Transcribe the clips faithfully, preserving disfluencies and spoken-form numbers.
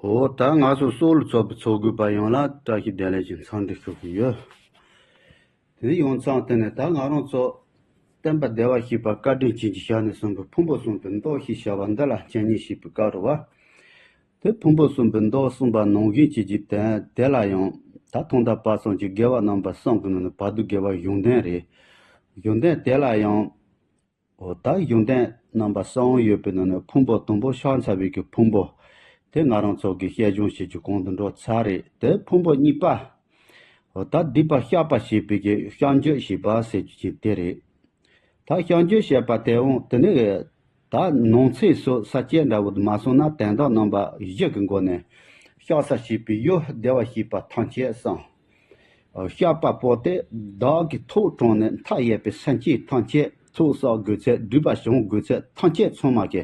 འོ་ད་ང་ཚོ་སྲོག་ལ་ཚོགས་པའི་ཚོགས་དགོས་པ་ཡོངས་ལ་བཀྲ་ཤིས་བདེ་ལེགས་ཀྱི་འཚམས་འདྲི་ཞུ་གི་ཡོད། དེ་ཡོང་ཙང་དེ་ནས་ད་ང་རང་ཚོ་བསྟན་པ་བདེ་བར་གཤེགས་པ་བཀའ་དྲིན་ཅན་གྱི་ཞལ་ནས་གསུངས་པའི་ཕུང་པོ་གསུམ་པའི་མདོ་ཞེས་བྱ་བ་འདི་ལ་འཆད་ཉན་བྱེད་པའི་སྐབས་རེད་བ། དེ་ཕུང་པོ་གསུམ་པའི་མདོ་གསུངས་པ་ནང་བཞིན་བྱེད་ཀྱི་དོན་དེ་ལ་ཡང་ད་ཐོག་མཐའ་བར་གསུམ་གྱི་དགེ་བ་རྣམ་པ་གསུམ་གྱི་ནང་ནས་བར་དུ་དགེ་བ་གཞུང་དོན་རེད། གཞུང་དོན་དེ་ལ་ཡང་འོ་ད་གཞུང་དོན་རྣམ་པ་གསུམ་ཡོད་པའི་ནང་ནས་ཕུང་པོ་དང་པོ་ཕྱག་འཚལ་བའི་གི་ཕུང་པོ། དེ་ང་རང་ཚོ་གི་བཤད་སྦྱོང་བྱེད་རྒྱུ་གོང་དུ་འགྲོ་ཚར་རེད། དེ་ཕུང་པོ་གཉིས་པ། འོ་ད་སྡིག་པ་བཤགས་པ་བྱེད་པའི་གི་བཤགས་འཇུག་བྱེད་པ་ཟེར་རྒྱུ་ཅིག་དེ་རེད། ད་བཤགས་འཇུག་བྱེད་པ་དེའང་དེ་ནི་ད་ནང་ཚན་སོགས་ས་བཅད་འདྲ་བོ་དུ་མ་སོང་ན་དོན་དག་རྣམ་པ་བཞི་གི་སྒོ་ནས་བཤགས་ས་བྱེད་པའི་ཡུལ་བདེ་བར་གཤེགས་པ་ཐམས་ཅད་གསུངས། བཤགས་པ་པོ་དེ་བདག་གིས་ཐོག་དྲངས་ནས་མཐའ་ཡས་པའི་སེམས་ཅན་ཐམས་ཅད་ཚོགས་བསགས་དགོས་ཚད་སྒྲིབ་པ་སྦྱང་དགོས་ཚད་ཐམས་ཅད་ཚང་མ་གི་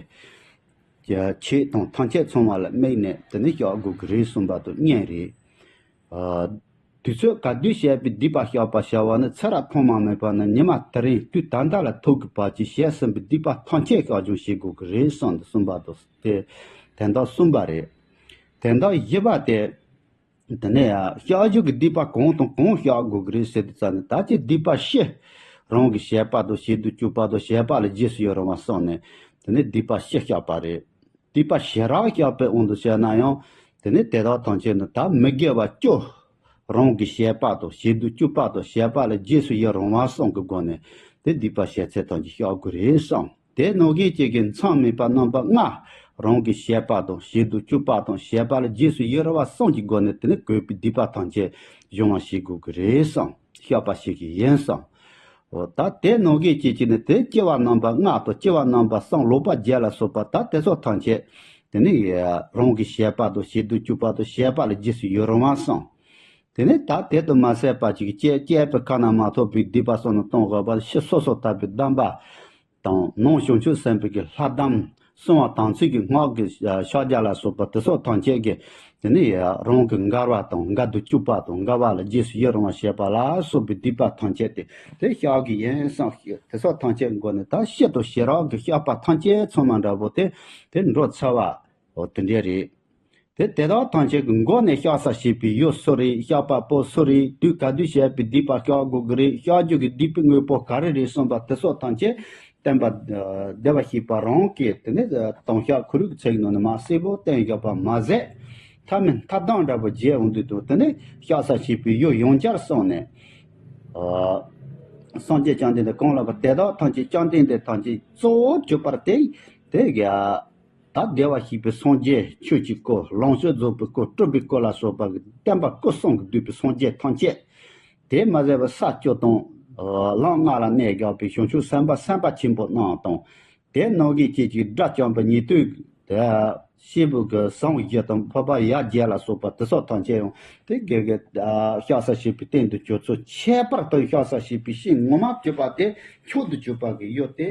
ཆེད་དང་ཐམས་ཅད་ཚང་མ་ལ་དམིགས་ནས་དེ་ནི་བཤགས་དགོས་ཀྱི་རེད་གསུངས་པ་དང་གཉིས་རེད། དུས་ཚོད་ག་དུས་བྱས་པའི་སྡིག་པ་བཤགས་པ་བྱ་བ་ནི་ཚེ་རབས་ཐོག་མ་མེད་པ་ནས་ཉི་མ་དེ་རིང་དུས་ད་ལྟ་ལ་ཐུག་གི་བར་གྱི་བྱས་ཟིན་པའི་སྡིག་པ་ཐམས་ཅད་བཤགས་སྦྱོང་བྱེད་དགོས་ཀྱི་རེད་གསུངས་ཏེ་གསུངས་པ་དང་དེ་དོན་དག་གསུམ་པ་རེད། དོན་དག་བཞི་པ་དེ། དེ་ནས་ཡང་བཤགས་སྦྱོང་གི་སྡིག་པ་གང་དང་གང་བཤགས་དགོས་ཀྱི་རེད་ཟེར་དུས་ཙམ་ནས་ད་ཅི་སྡིག་པ་བཞི། རང་གི་བྱས་པ་དང་བྱེད་དུ་བཅུག་པ་དང་བྱས་པ་ལ་རྗེས་སུ་ཡི་རང་བ་གསུངས་ནས་དེ་ནས་སྡིག་པ་བཞི་བཤགས་པ་རེད། སྡིག་པ་བྱེ་བྲག་བཤགས་པའི་དབང་དུ་བྱས་ན་ཡང་དེ་ནས་དེ་དག་ཐམས་ཅད་ནི་ད་མི་དགེ་བ་བཅུ། རང་གི་བྱས་པ་དང་བྱེད་དུ་བཅུག་པ་དང་བྱས་པ་ལ་རྗེས་སུ་ཡི་རང་བ་གསུམ་གྱི་སྒོ་ནས་དེ་སྡིག་པ་བྱས་ཚད་ཐམས་ཅད་བཤགས་དགོས་རེད་གསུངས། དེ་ནང་བཞིན་གཅིག་གི་མཚམས་མེད་པ་རྣམ་པ་ལྔ། རང་གི་བྱས་པ་དང་བྱེད་དུ་བཅུག་པ་དང་བྱས་པ་ལ་རྗེས་སུ་ཡི་རང་བ་གསུམ་གྱི་སྒོ་ནས་དེ་ནི་དགོས་པའི་སྡིག་པ་ཐམས་ཅད་སྦྱོང་བ་བྱེད་དགོས་ཀྱི་རེད་གསུངས། བཤགས་པ་བྱེད་ཀྱི་ཡིན་གསུངས། འོ་ད་དེ་ནང་བཞིན་གཅིག་གཅིག་ནི་དེ་སྐྱེ་བ་རྣམ་པ་ལྔ་དང་སྐྱེ་བ་རྣམ་པ་གསུམ་ལོག་པ་བརྒྱད་ལ་སོགས་པ་ད་དེ་ཚོ་ཐམས་ཅད་དེ་ནི་རང་གི་བྱས་པ་དང་བྱེད་དུ་བཅུག་པ་དང་བྱས་པ་ལ་རྗེས་སུ་ཡི་རང་བ་གསུངས། དེ་ནས་ད་དེ་དུ་མ་ཟད་པ་ཅིག་སྐྱེ་སྐྱེས་པའི་ཁ་ན་མ་ཐོ་བའི་སྡིག་པ་སོགས་ནི་གཏོང་དགོས་པ་ཕྱི་སོ་སོ་ལྟ་བུའི་གདམས་པ་དང་ནང་བྱང་ཆུབ་སེམས་དཔའི་གི་ལྷ་གདམས་གསང་བ་དམ་ཚིག་གི་སྔགས་ཀྱི་ཕྱག་རྒྱ་ལ་སོགས་པ་དེ་སོགས་ཐམས་ཅད་ཀྱི་དེ་ནས་རང་གི་འགལ་བ་དང་འགལ་དུ་བཅུག་པ་དང་འགལ་བ་ལ་རྗེས་སུ་ཡི་རང་བ་བྱེད་པ་ལ་སོགས་པའི་སྡིག་པ་ཐམས་ཅད་དེ་དེ་བཤགས་ཀྱི་ཡིན་གསུངས། དེ་སོགས་ཐམས་ཅད་མགོ་ནས་ད་སྤྱི་དང་བྱེ་བྲག་གི་བཤགས་པ་ཐམས་ཅད་ཚང་མ་འདྲ་པོ་དེ་དེ་འགྲོ་ཚར་བ་འོ་དེ་འདྲས་རེད། དེ་དེ་དག་ཐམས་ཅད་ཀྱི་མགོ་ནས་བཤགས་ས་བྱེད་པའི་ཡུལ་སུ་རེད། བཤགས་པ་པོ་སུ་རེད། དུས་ག་དུས་བྱས་པའི་སྡིག་པ་བཤགས་དགོས་ཀྱི་རེད། བཤགས་རྒྱུ་གི་སྡིག་པའི་དངོས་པོ་ག་རེ་རེད་གསུངས་པ་དེ་སོགས་ཐམས་ཅད་བསྟན་པ་བདེ་བར་གཤེགས་པ་རང་གིས་དེ་ནས་དམ་བཤགས་ཁོ་རའི་ཚིག་ནང་ནས་མ་གསལ་པོ་བསྟན་བཞག་པ་མ་ཟད། མཐའ་མི་མཐའ་གདམས་འདྲ་པོ་རྒྱས་འོང་དུས་དང་དེ་ནས་བཤགས་ས་བྱེད་པའི་ཡུལ་ཡང་བསྐྱར་གསུངས་ནས། སངས་རྒྱས་བཅོམ་ལྡན་འདས་གང་ལ་བ་དེ་དག་ཐམས་ཅད་བཅོམ་ལྡན་འདས་ཐམས་ཅད་གཙོ་བོ་གྱུར་པར་ཐལ། དེ་ག་ད་བདེ་བར་གཤེགས་པའི་སངས་རྒྱས་ཆོས་ཀྱི་སྐུ། ལོངས་སྤྱོད་རྫོགས་པའི་སྐུ། སྤྲུལ་པའི་སྐུ་ལ་སོགས་པ་གི་བསྟན་པ་སྐུ་གསུམ་གྱིས་བསྡུས་པའི་སངས་རྒྱས་ཐམས་ཅད། དེ་མ་ཟད་པའི་ས་བཅུ་དང་། ལམ་ལྔ་ལ་གནས་བཞག་པའི་བྱང་ཆུབ་སེམས་དཔའ་སེམས་དཔའ་ཆེན་པོ་རྣམས་དང་། དེ་ནང་གི་ཁྱེད་ཀྱི་དགྲ་བཅོམ་པའི་ཉན་ཐོས། སྐྱེས་བུ་གི་ཟངས་བཞི་དང་འཕགས་པ་ཡ་བརྒྱད་ལ་སོགས་པ་དེ་སོགས་ཐམས་ཅད་ཡང་དེ་དགེ་བའི་བཤགས་ས་བྱེད་པའི་སྟེང་དུ་གྱུར་ཚུལ་ཁྱད་པར་དུ་བཤགས་ས་བྱེད་པའི་ཤིང་ངོ་མ་གྱུར་པ་དེ་མཆོག་ཏུ་གྱུར་པ་གི་ཡུལ་དེ།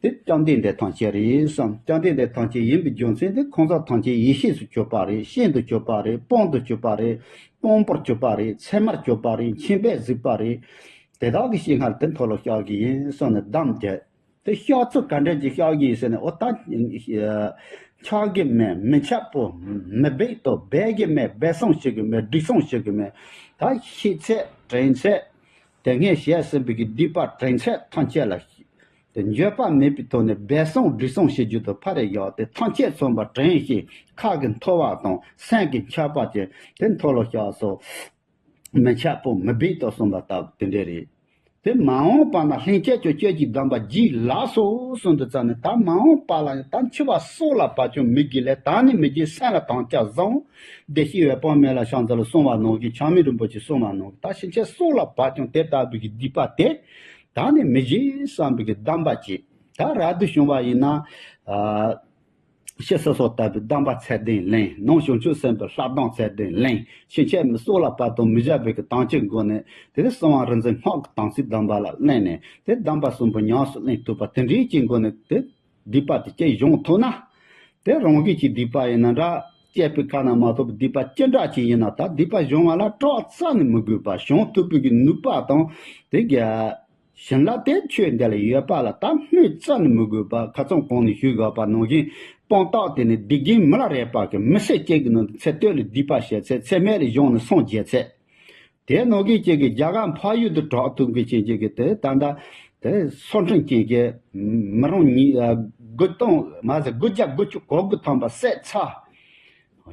དེ་བཅོམ་ལྡན་འདས་ཐམས་ཅད་རེད་བསམ། བཅོམ་ལྡན་འདས་ཐམས་ཅད་ཡིན་པའི་རྒྱུ་མཚན་དེ་ཁོང་ཚོ་ཐམས་ཅད་ཡེ་ཤེས་སུ་གྱུར་པ་རེད། ཤིན་ཏུ་གྱུར་པ་རེད། དཔང་དུ་གྱུར་པ་རེད། དཔང་པོར་གྱུར་པ་རེད། ཚད་མར་གྱུར་པ་རེད། མཁྱེན་པས་གཟིགས་པ་རེད། དེ་དག་གི་སྤྱན་སྔར་དེ་མཐོལ་ལོ་བཤགས་ཀྱི་ཡིན་གསུངས་ནས་གདམས་བསྐྱེད། དེ་བཤགས་ཚུལ་ག་འདྲ་ཅིག་བཤགས་ཀྱི་ཡིན་ཟེར་ནས་འོ་ད། འཆག་གི་མེད། མི་འཆབ་པོ། མི་སྦིད་དོ། སྦད་ཀྱི་མེད། སྦས་གསང་བྱེད་ཀྱི་མེད། སྒྲིག་གསང་བྱེད་ཀྱི་མེད། ད་ཤེས་ཚད་དྲན་ཚད། དེ་སྔའི་བྱས་ཟིན་པའི་གི་སྡིག་པ་དྲན་ཚད་ཐམས་ཅད་ལ། དེ་འགྱོད་པ་མེད་པའི་ཐོག་ནས་སྦས་གསང་སྒྲིག་གསང་བྱེད་རྒྱུ་དང་ཕ་རེ་ཡག་དེ་ཐམས་ཅད་མཚོན་པ་དྲན་ཞིང་ཁ་གི་མཐོ་བ་དང་སེམས་ཀྱི་འཆབ་པ་དེ་དེ་མཐོལ་ལོ་བཤགས་སོ། མི་འཆབ་པོ་མི་སྦིད་དོ་གསུངས་པ་ལྟ་བུ་དེ་འདྲས་རེད། དེ་མ་འོངས་པ་ན་ལྷན་སྐྱེས་ཀྱི་སྤྱོད་ཀྱི་གདམས་པ་བགྱིས་ལགས་སོ་གསུངས་དུས་ཙམ་ནས་ད་མ་འོངས་པ་ལ་ཡང་ད་འཆི་བ་སྲོག་ལ་བབ་ཀྱང་མི་དགེ་ལས་དག་ནི་མི་བགྱིད། སེམས་ལ་དམ་བཅའ་བཟུང་། བདེ་གཤེགས་པའི་དཔག་མེད་ལ་ཕྱག་འཚལ་ལོ་གསུངས་པ་ནང་བཞིན་ཆགས་མེད་རིན་པོ་ཆེ་གསུངས་པ་ནང་བཞིན་ད་ཕྱིན་ཆད་སྲོག་ལ་བབ་ཀྱང་དེ་ལྟ་བུའི་གི་སྡིག་པ་དེ་དག་ནི་མི་བགྱིད་བསམ་པའི་གི་གདམས་པ་ཅིག་ད་རབ་ཏུ་བྱུང་བ་ཡིན་ན། ཨ། ཕྱི་སོ་སོ་ལྟ་བུའི་གདམས་པ་ཚད་ལྡན་ལེན། ནང་བྱང་ཆུབ་སེམས་དཔའི་ལྷ་གདམས་ཚད་ལྡན་ལེན། ཕྱིན་ཆད་མི་སྲོག་ལ་བབ་དང་མི་བཞག་པའི་གི་དམ་བཅའི་སྒོ་ནས་དེ་ནས་གསང་བ་རིག་འཛིན་སྔགས་ཀྱི་དམ་ཚིག་གདམས་པ་ལ་ལེན་ནས་དེ་གདམས་པ་གསུམ་པོ་ཉམས་སུ་ལེན་ཐུབ་པ་དེ་འདྲའི་ཅིག་སྒོ་ནས་དེ་སྡིག་པ་དེ་སྐྱེ་སྦྱོང་ཐུབ་ན། དེ་རང་གི་ཅིག་སྡིག་པ་ཡིན་ན་འདྲ། སྐྱེས་པའི་ཁ་ན་མ་ཐོ་བའི་སྡིག་པ་ཅི་འདྲ་ཅིག་ཡིན་ན་ད་སྡིག་པ་སྦྱོང་བ་ལ་སྐྲག་རྩ་ནས་མི་དགོས་པ་སྦྱོང་ཐུབ་པའི་གི་ནུས་པ་དང་དེ་ག་བྱིན་རླབས་དེ་ཆོས་འདི་ལ་ཡོད་པ་ལ་ད་སྨོས་རྩ་ནས་མི་དགོས་པ་ཁ་ཚང་གོང་ནས་ཞུས་དགོས་པ་ནང་བཞིན་ དཔང་རྟགས་དེ་ནི་སྡིག་རྒན་མི་ལ་རས་པ་གི་མི་སེར་གཅིག་གི་ནང་དུ་ཚེ་སྟོད་ལ་སྡིག་པ་བྱས་ཚེ་ཚེ་སྨད་ལ་གཞུང་ནས་སངས་རྒྱས་ཚེ། དེ་ནང་གི་གཅིག་གི་རྒྱ་གར་འཕགས་ཡུལ་དུ་གྲགས་ཐུབ་མཁན་ཅན་གཅིག་གི་དེ་ད་ལྟ་དེ་སོ་ཁྲིམས་ཅན་གྱི་མི་རང་ཉིད་དགུ་སྟོང་མ་ཟད་དགུ་བརྒྱ་དགུ་བཅུ་གོ་དགུ་ཐམ་པ་བསད་ཚར།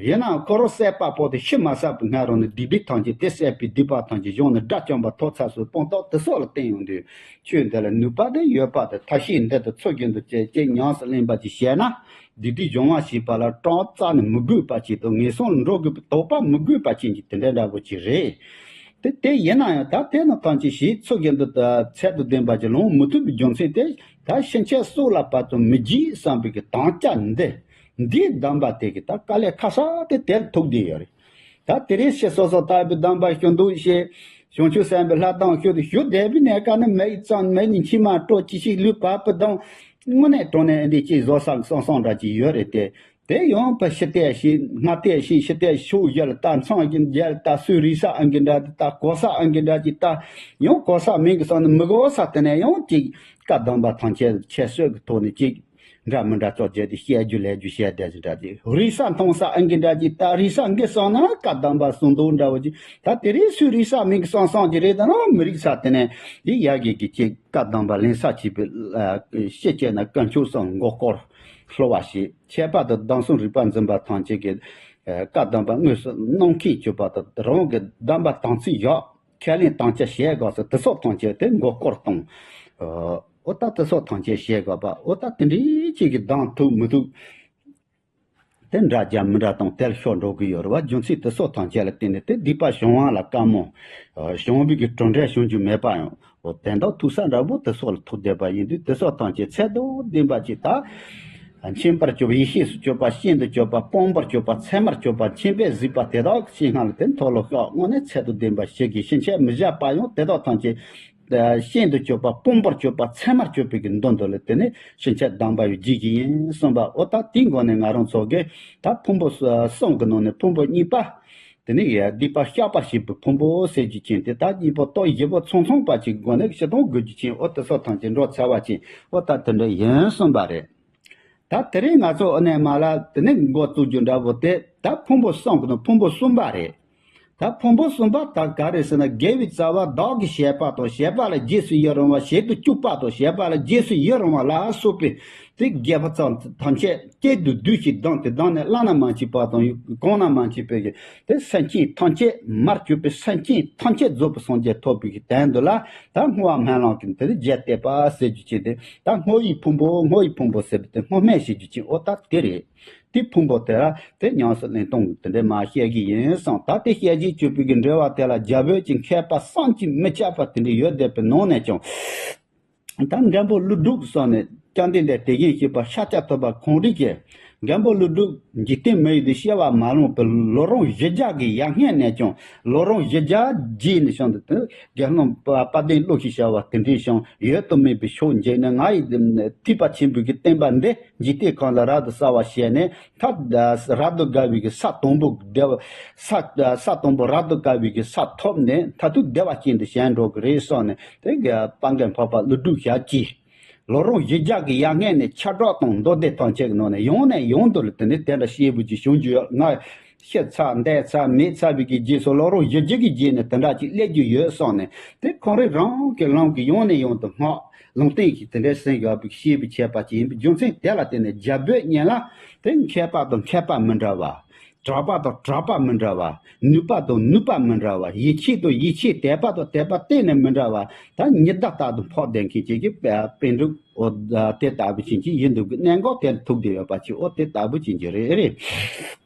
ཡིན་ནའང་ཁོ་རང་བསད་པ་པོ་དེ་ཤི་མ་ཚར་བའི་སྔ་རོལ་ནས་སྡིག་སྒྲིབ་ཐམས་ཅད་དེ་བསད་པའི་སྡིག་པ་ཐམས་ཅད་གཞུང་ནས་དགྲ་བཅོམ་པ་ཐོབ་ཚར་སོང་། དཔང་རྟགས་དེ་སོགས་ལ་བརྟེན་ཡོང་དུས་ཆོས་འདི་ལ་ནུས་པ་དེ་ཡོད་པ་དེ་ཐབས་ཤེས་འདི་དང་ཚོགས་རྒྱན་དུ་བཅས་བཅས་ཉམས་སུ་ལེན་པ་ཅིག་བྱས་ན། སྡིག་སྒྲིབ་སྦྱོང་བ་བྱེད་པ་ལ་གྲངས་རྩ་ནས་མི་དགོས་པ་ཅིག་དང་ངན་སོང་ལ་འགྲོ་དགོས་པའི་དོགས་པ་མི་དགོས་པ་ཅན་གྱི་དེ་འདྲ་འདྲ་པོ་ཅིག་རེད། དེ་དེ་ཡིན་ན་ཡང་ད་དེ་ནི་ཐམས་ཅད་ཞིག་ཚོགས་རྒྱན་དུ་ཚད་དུ་ལྡན་པ་ཅིག་ལོངས་མི་ཐུབ་པའི་རྒྱུ་མཚན་དེ་ད་ཕྱིན་ཆད་སྲོག་ལ་བབ་དང་མི་བགྱིད་བསམ་པའི་གི་དམ་བཅའ་འདི་འདིའི་གདམས་པ་དེ་གི་ད་དཀའ་ལས་ཁག་ས་དེ་དེར་ཐུག་བསྡད་ཡོད་རེད། ད་དེ་རིང་ཕྱི་སོ་སོ་ལྟ་བུའི་གདམས་པ་ཞུ་འདུག་ཞེས་བྱང་ཆུབ་སེམས་དཔའི་ལྷ་གདམས་ཞུ་དུ་ཞུ་བསྡད་པའི་གནས་སྐབས་ནི་མི་ཡི་གཙང་མི་ནི་མཆི་མ་སྤྲོ་ཅི་ཞིག་ལུས་བབ་པ་དང་དངོས་གནས་དྲང་གནས་འདི་ཅིག་བཟོ་བསམ་བསམ་བསམ་འདྲ་ཅིག་ཡོད་རེད་དེ། དེ་ཡང་ཕ་ཕྱི་བལྟས་ཤིག་སྔ་བལྟས་ཤིག་ཕྱི་བལྟས་ཕྱོགས་བཞི་ལ་ལྟ། མཚམས་ཀྱི་རྒྱ་ལ་ལྟ། སུས་རིག་ས་ཨང་གི་འདྲ་ཅིག་ལྟ། གོ་ས་ཨང་གི་འདྲ་ཅིག་ལྟ། ཡང་གོ་ས་མིང་གི་སོང་ནི་མི་གོ་ས་དེ་ནས་ཡང་ཅིག་བཀའ་གདམས་པ་ཐམས་ཅད་ཁྱད་གསོད་ཀྱི་ཐོག་ནས་ཅིག་འདྲ་མི་འདྲ་ཙོག་བྱས་ཏེ་བཤད་རྒྱུ་ལས་རྒྱུ་བཤད་བསྡད་ཅིག་འདྲ་ཅིག་རིག་ས་མཐོང་ས་ཨང་གི་འདྲ་ཅིག་ལྟ། རིག་ས་འགི་སོང་ན་བཀའ་གདམས་པ་གསུང་འདུག་འདྲ་བོ་ཅིག་ད་དེ་རིང་སུས་རིག་ས་མིང་གི་སོང་སོང་ཅིག་རེད། ད་ནང་མི་རིག་ས་དེ་ནས་འདི་ཡ་གི་གི་ཅིག་བཀའ་གདམས་པ་ལེན་ས་བྱེད་པའི་ཤེས་བྱས་ན་དཀོན་མཆོག་གསུམ་མགོ་སྐོར་ལྷོ་བ་ཞིག་ཁྱད་པར་དུ་གདམས་ཟབ་རིག་པ་འཛིན་པ་ཐམས་ཅད་ཀྱི་བཀའ་གདམས་པ་དངོས་སུ་གནང་མཁན་གྱུར་པ་དང་རང་གི་གདམས་པ་དམ་ཚིག་ཡག་ཁས་ལེན་དམ་བཅའ་བྱས་དགོས་སོ། དེ་ཚོ་ཐམས་ཅད་དེ་མགོ་སྐོར་གཏོང་། འོ་ད་དེ་ཚོ་ཐམས་ཅད་བྱས་དགོས་པ། འོ་ད་དེ་འདྲའི་ཅིག་གི་གདམས་ཐུབ་མི་ཐུབ། དེ་འདྲ་རྒྱ་མི་འདྲ་དང་དེར་ཤོར་འགྲོ་གི་ཡོད་རེད་བ། རྒྱུ་མཚན་དེ་སོགས་ཐམས་ཅད་ལ་བརྟེན་ནས་དེ་སྡིག་པ་བྱུང་བ་ལ་དཀའ་མོ། བྱུང་བའི་གི་གྲུབ་འབྲས་བྱུང་རྒྱུ་མེད་པ་ཡང་འོ་དེ་འདྲ་ཐུག་ས་འདྲ་པོ་དེ་སོགས་ལ་ཐུག་བསྡད་པ་ཡིན་དུས་དེ་སོགས་ཐམས་ཅད་ཚད་དང་ལྡན་པ་ཅིག་ད། མཁྱེན་པར་གྱུར་པ་ཡེ་ཤེས་སུ་གྱུར་པ་ཤིན་ཏུ་གྱུར་པ་སྤངས་པར་གྱུར་པ་ཚད་མར་གྱུར་པ་མཁྱེན་པས་གཟིགས་པ་དེ་དག་གི་ཤིང་སྔ་ལ་དེ་མཐོལ་ལོ་ཤོག་དངོས་གནས་ཚད་དང་ལྡན་པ་ཞིག་གིས་ཕྱིན་ཆད་མི་བཞག་པ་ཡང་དེ་དག་ཐམས་ཅད། ཤིན་ཏུ་གྱུར་པ་སྤངས་པར་གྱུར་པ་ཚད་མར་གྱུར་པའི་གི་མདོ་འདི་ལ་དེ་ནི་ཕྱིན་ཆད་གདམས་པ་ཡི་རྒྱུད་ཀྱི་ཡིན་གསུངས་པ། འོ་ད་དེའི་སྒོ་ནས་ང་རང་ཚོ་གི་ད་ཕུང་པོ་གསུམ་གི་ནང་ནས་ཕུང་པོ་གཉིས་པ། དེ་ནི་སྡིག་པ་བཤགས་པར་བྱེད་པའི་ཕུང་པོ་ཟེར་རྒྱུ་ཅན་དེ་ད་གཉིས་པོ་ལྟོ་བཞི་པོ་ཚང་ཚང་པ་ཅིག་སྒོ་ནས་ཕྱི་དང་དགོས་རྒྱུ་ཅན་འོ་དེ་ཚོ་ཐམས་ཅད་འགྲོ་ཚར་བ་ཅན་འོ་ད་དེ་འདྲ་ཡིན་གསུངས་པ་རེད། ད་དེ་རིང་ང་ཚོ་འོ་ནས་མ་ལ་དེ་ནི་འགོ་བཙུགས་རྒྱུ་འདྲ་པོ་དེ་ད་ཕུང་པོ་གསུམ་གི་ནང་ཕུང་པོ་གསུམ་པ་རེད། ད་ཕུང་པོ་གསུམ་པ་ད་ག་རེ་ཟེར་ན་དགེ་བའི་རྩ་བ་བདག་གི་བྱེད་པ་དང་བྱེད་པ་ལ་རྗེས་སུ་ཡི་རང་བ་བྱེད་དུ་བཅུག་པ་དང་བྱེད་པ་ལ་རྗེས་སུ་ཡི་རང་བ་ལ་སོགས་པའི་དེ་དགེ་བ་ཚང་ཐམས་ཅད་གཅིག་ཏུ་བསྡུས་ཤིང་བསྡམས་ཏེ་བསྡམས་ནས་བླ་ན་མ་མཆིས་པ་དང་གོང་ན་མ་མཆིས་པའི་དེ་སེམས་ཅན་ཐམས་ཅད་མར་གྱུར་པའི་སེམས་ཅན་ཐམས་ཅད་རྫོགས་པའི་སངས་རྒྱས་ཐོབ་པའི་དོན་དུ་ལ་ད་བསྔོ་བ་སྨོན་ལམ་གྱི་དེ་རྒྱས་བསྟན་པ་ཟེར་རྒྱུ་ཅན་དེ་ད་བསྔོ་བའི་ཕུང་པོ་བསྔོ་བའི་ཕུང་པོ་ཟེར་བའི་དེ་བསྔོ་སྨོན་ཟེར་རྒྱུ་ཅན་འོ་ད་དེ་རེད། དེ་ཕུང་པོ་དེ་ལ་དེ་ཉམས་སུ་ལེན་སྟངས་དེ་འདྲའི་མ་བཤད་ཀྱི་ཡིན་གསུངས། ད་དེ་བཤད་རྗེས་གཅོད་པའི་གི་འགྲེལ་བ་དེ་ལ་རྒྱ་བོད་ཀྱི་མཁས་པ་བསམ་གྱིས་མི་ཁྱབ་པ་དེ་འདྲ་ཡོད་བསྡད་པའི་ནང་ནས་ཀྱང་། ད་མགོན་པོ་ཀླུ་སྒྲུབ་སོགས་ནས་བཅོམ་ལྡན་འདས་དེ་བཞིན་གཤེགས་པ་ཤཱཀྱ་ཐུབ་པ་གང་རིགས་ཀྱིས་མགོན་པོ་ཀླུ་སྒྲུབ་འཇིག་རྟེན་མི་ཡུལ་དུ་སྐྱེ་བ་མ་ལོངས་པའི་ལོ་རིམ་བཞི་བརྒྱ་གི་ཡར་སྔོན་ནས་ཀྱང་ལོ་རིམ་བཞི་བརྒྱ་རྗེས་ནས་བྱུང་སྟེ་དགེ་སློང་དཔལ་ལྡན་ཀླུ་ཞེས་བྱ་བ་དེ་འདྲའི་ཞིང་ཡོད་དུ་མེད་པའི་ཕྱོགས་འགྱེལ་ནས་ང་ཡི་ཐེག་པ་ཆེན་པོའི་གི་བསྟན་པ་འདི། འཇིག་རྟེན་ཁམས་ལ་རབ་ཏུ་གསལ་བར་བྱས་ནས་མཐར་རབ་ཏུ་དགའ་བའི་གི་ས་དང་པོ་བདེ་བ་ས་ས་དང་པོ་རབ་ཏུ་དགའ་བའི་གི་ས་ཐོབ་ནས་མཐར་ཐུག་བདེ་བ་ཅན་དུ་བྱོན་འགྲོ་གི་རེད་གསུངས་ནས་དེ་གི་དཔལ་མགོན་འཕགས་པ་ཀླུ་སྒྲུབ་ཞབས་ཀྱིས་ལོ་རིམ་བཞི་བརྒྱ་གི་ཡར་སྔོན་ནས་ཁྱབ་བསྒྲགས་དང་མདོ་སྡེ་ཐམས་ཅད་ཀྱི་ནང་ནས་ཡང་ནས་ཡང་དུ་ལ་དེ་ནས་དེ་འདྲ་བཤད་པོ་ཅིག་བྱུང་རྒྱུ་ཡོད། ང་ཤི་ཚར་འདས་ཚར་མེད་ཚར་བའི་གི་རྗེས་སུ་ལོ་རིམ་བཞི་བརྒྱ་གི་རྗེས་ནས་དེ་འདྲ་ཅིག་སླེབས་རྒྱུ་ཡོད་གསུངས་ནས་དེ་ཁོང་རང་རང་གི་ལམ་གྱི་ཡང་ནས་ཡང་དུ་སྔགས། ལུང་བསྟན་གྱི་དེ་འདྲའི་སེམས་ཡོད་པའི་ཤེས་པའི་ཁྱད་པར་ཅན་ཡིན་པའི་རྒྱུ་མཚན་དེ་ལ་བརྟེན་ནས་རྒྱ་བོད་གཉིས་ལ་དེ་མཁས་པ་དང་མཁས་པ་མི་འདྲ་བ། གྲགས་པ་དང་གྲགས་པ་མི་འདྲ་བ། ནུས་པ་དང་ནུས་པ་མི་འདྲ་བ། ཡིད་ཆེས་དང་ཡིད་ཆེས། དད་པ་དང་དད་པ་གཏན་ནས་མི་འདྲ་བ། ད་ཉི་ཟླ་ལྟར་དུ་འཕགས་བསྡད་མཁན་ཅིག་གི་པཎ་གྲུབ་འོ་དེ་ལྟ་བུ་ཅན་ཅིག་ཡིན་འདུག་གི་གནད་འགག་དེར་ཐུག་བསྡད་ཡོད་པ་ཅིག་འོ་དེ་ལྟ་བུ་ཅན་ཅིག་རེད་རེད།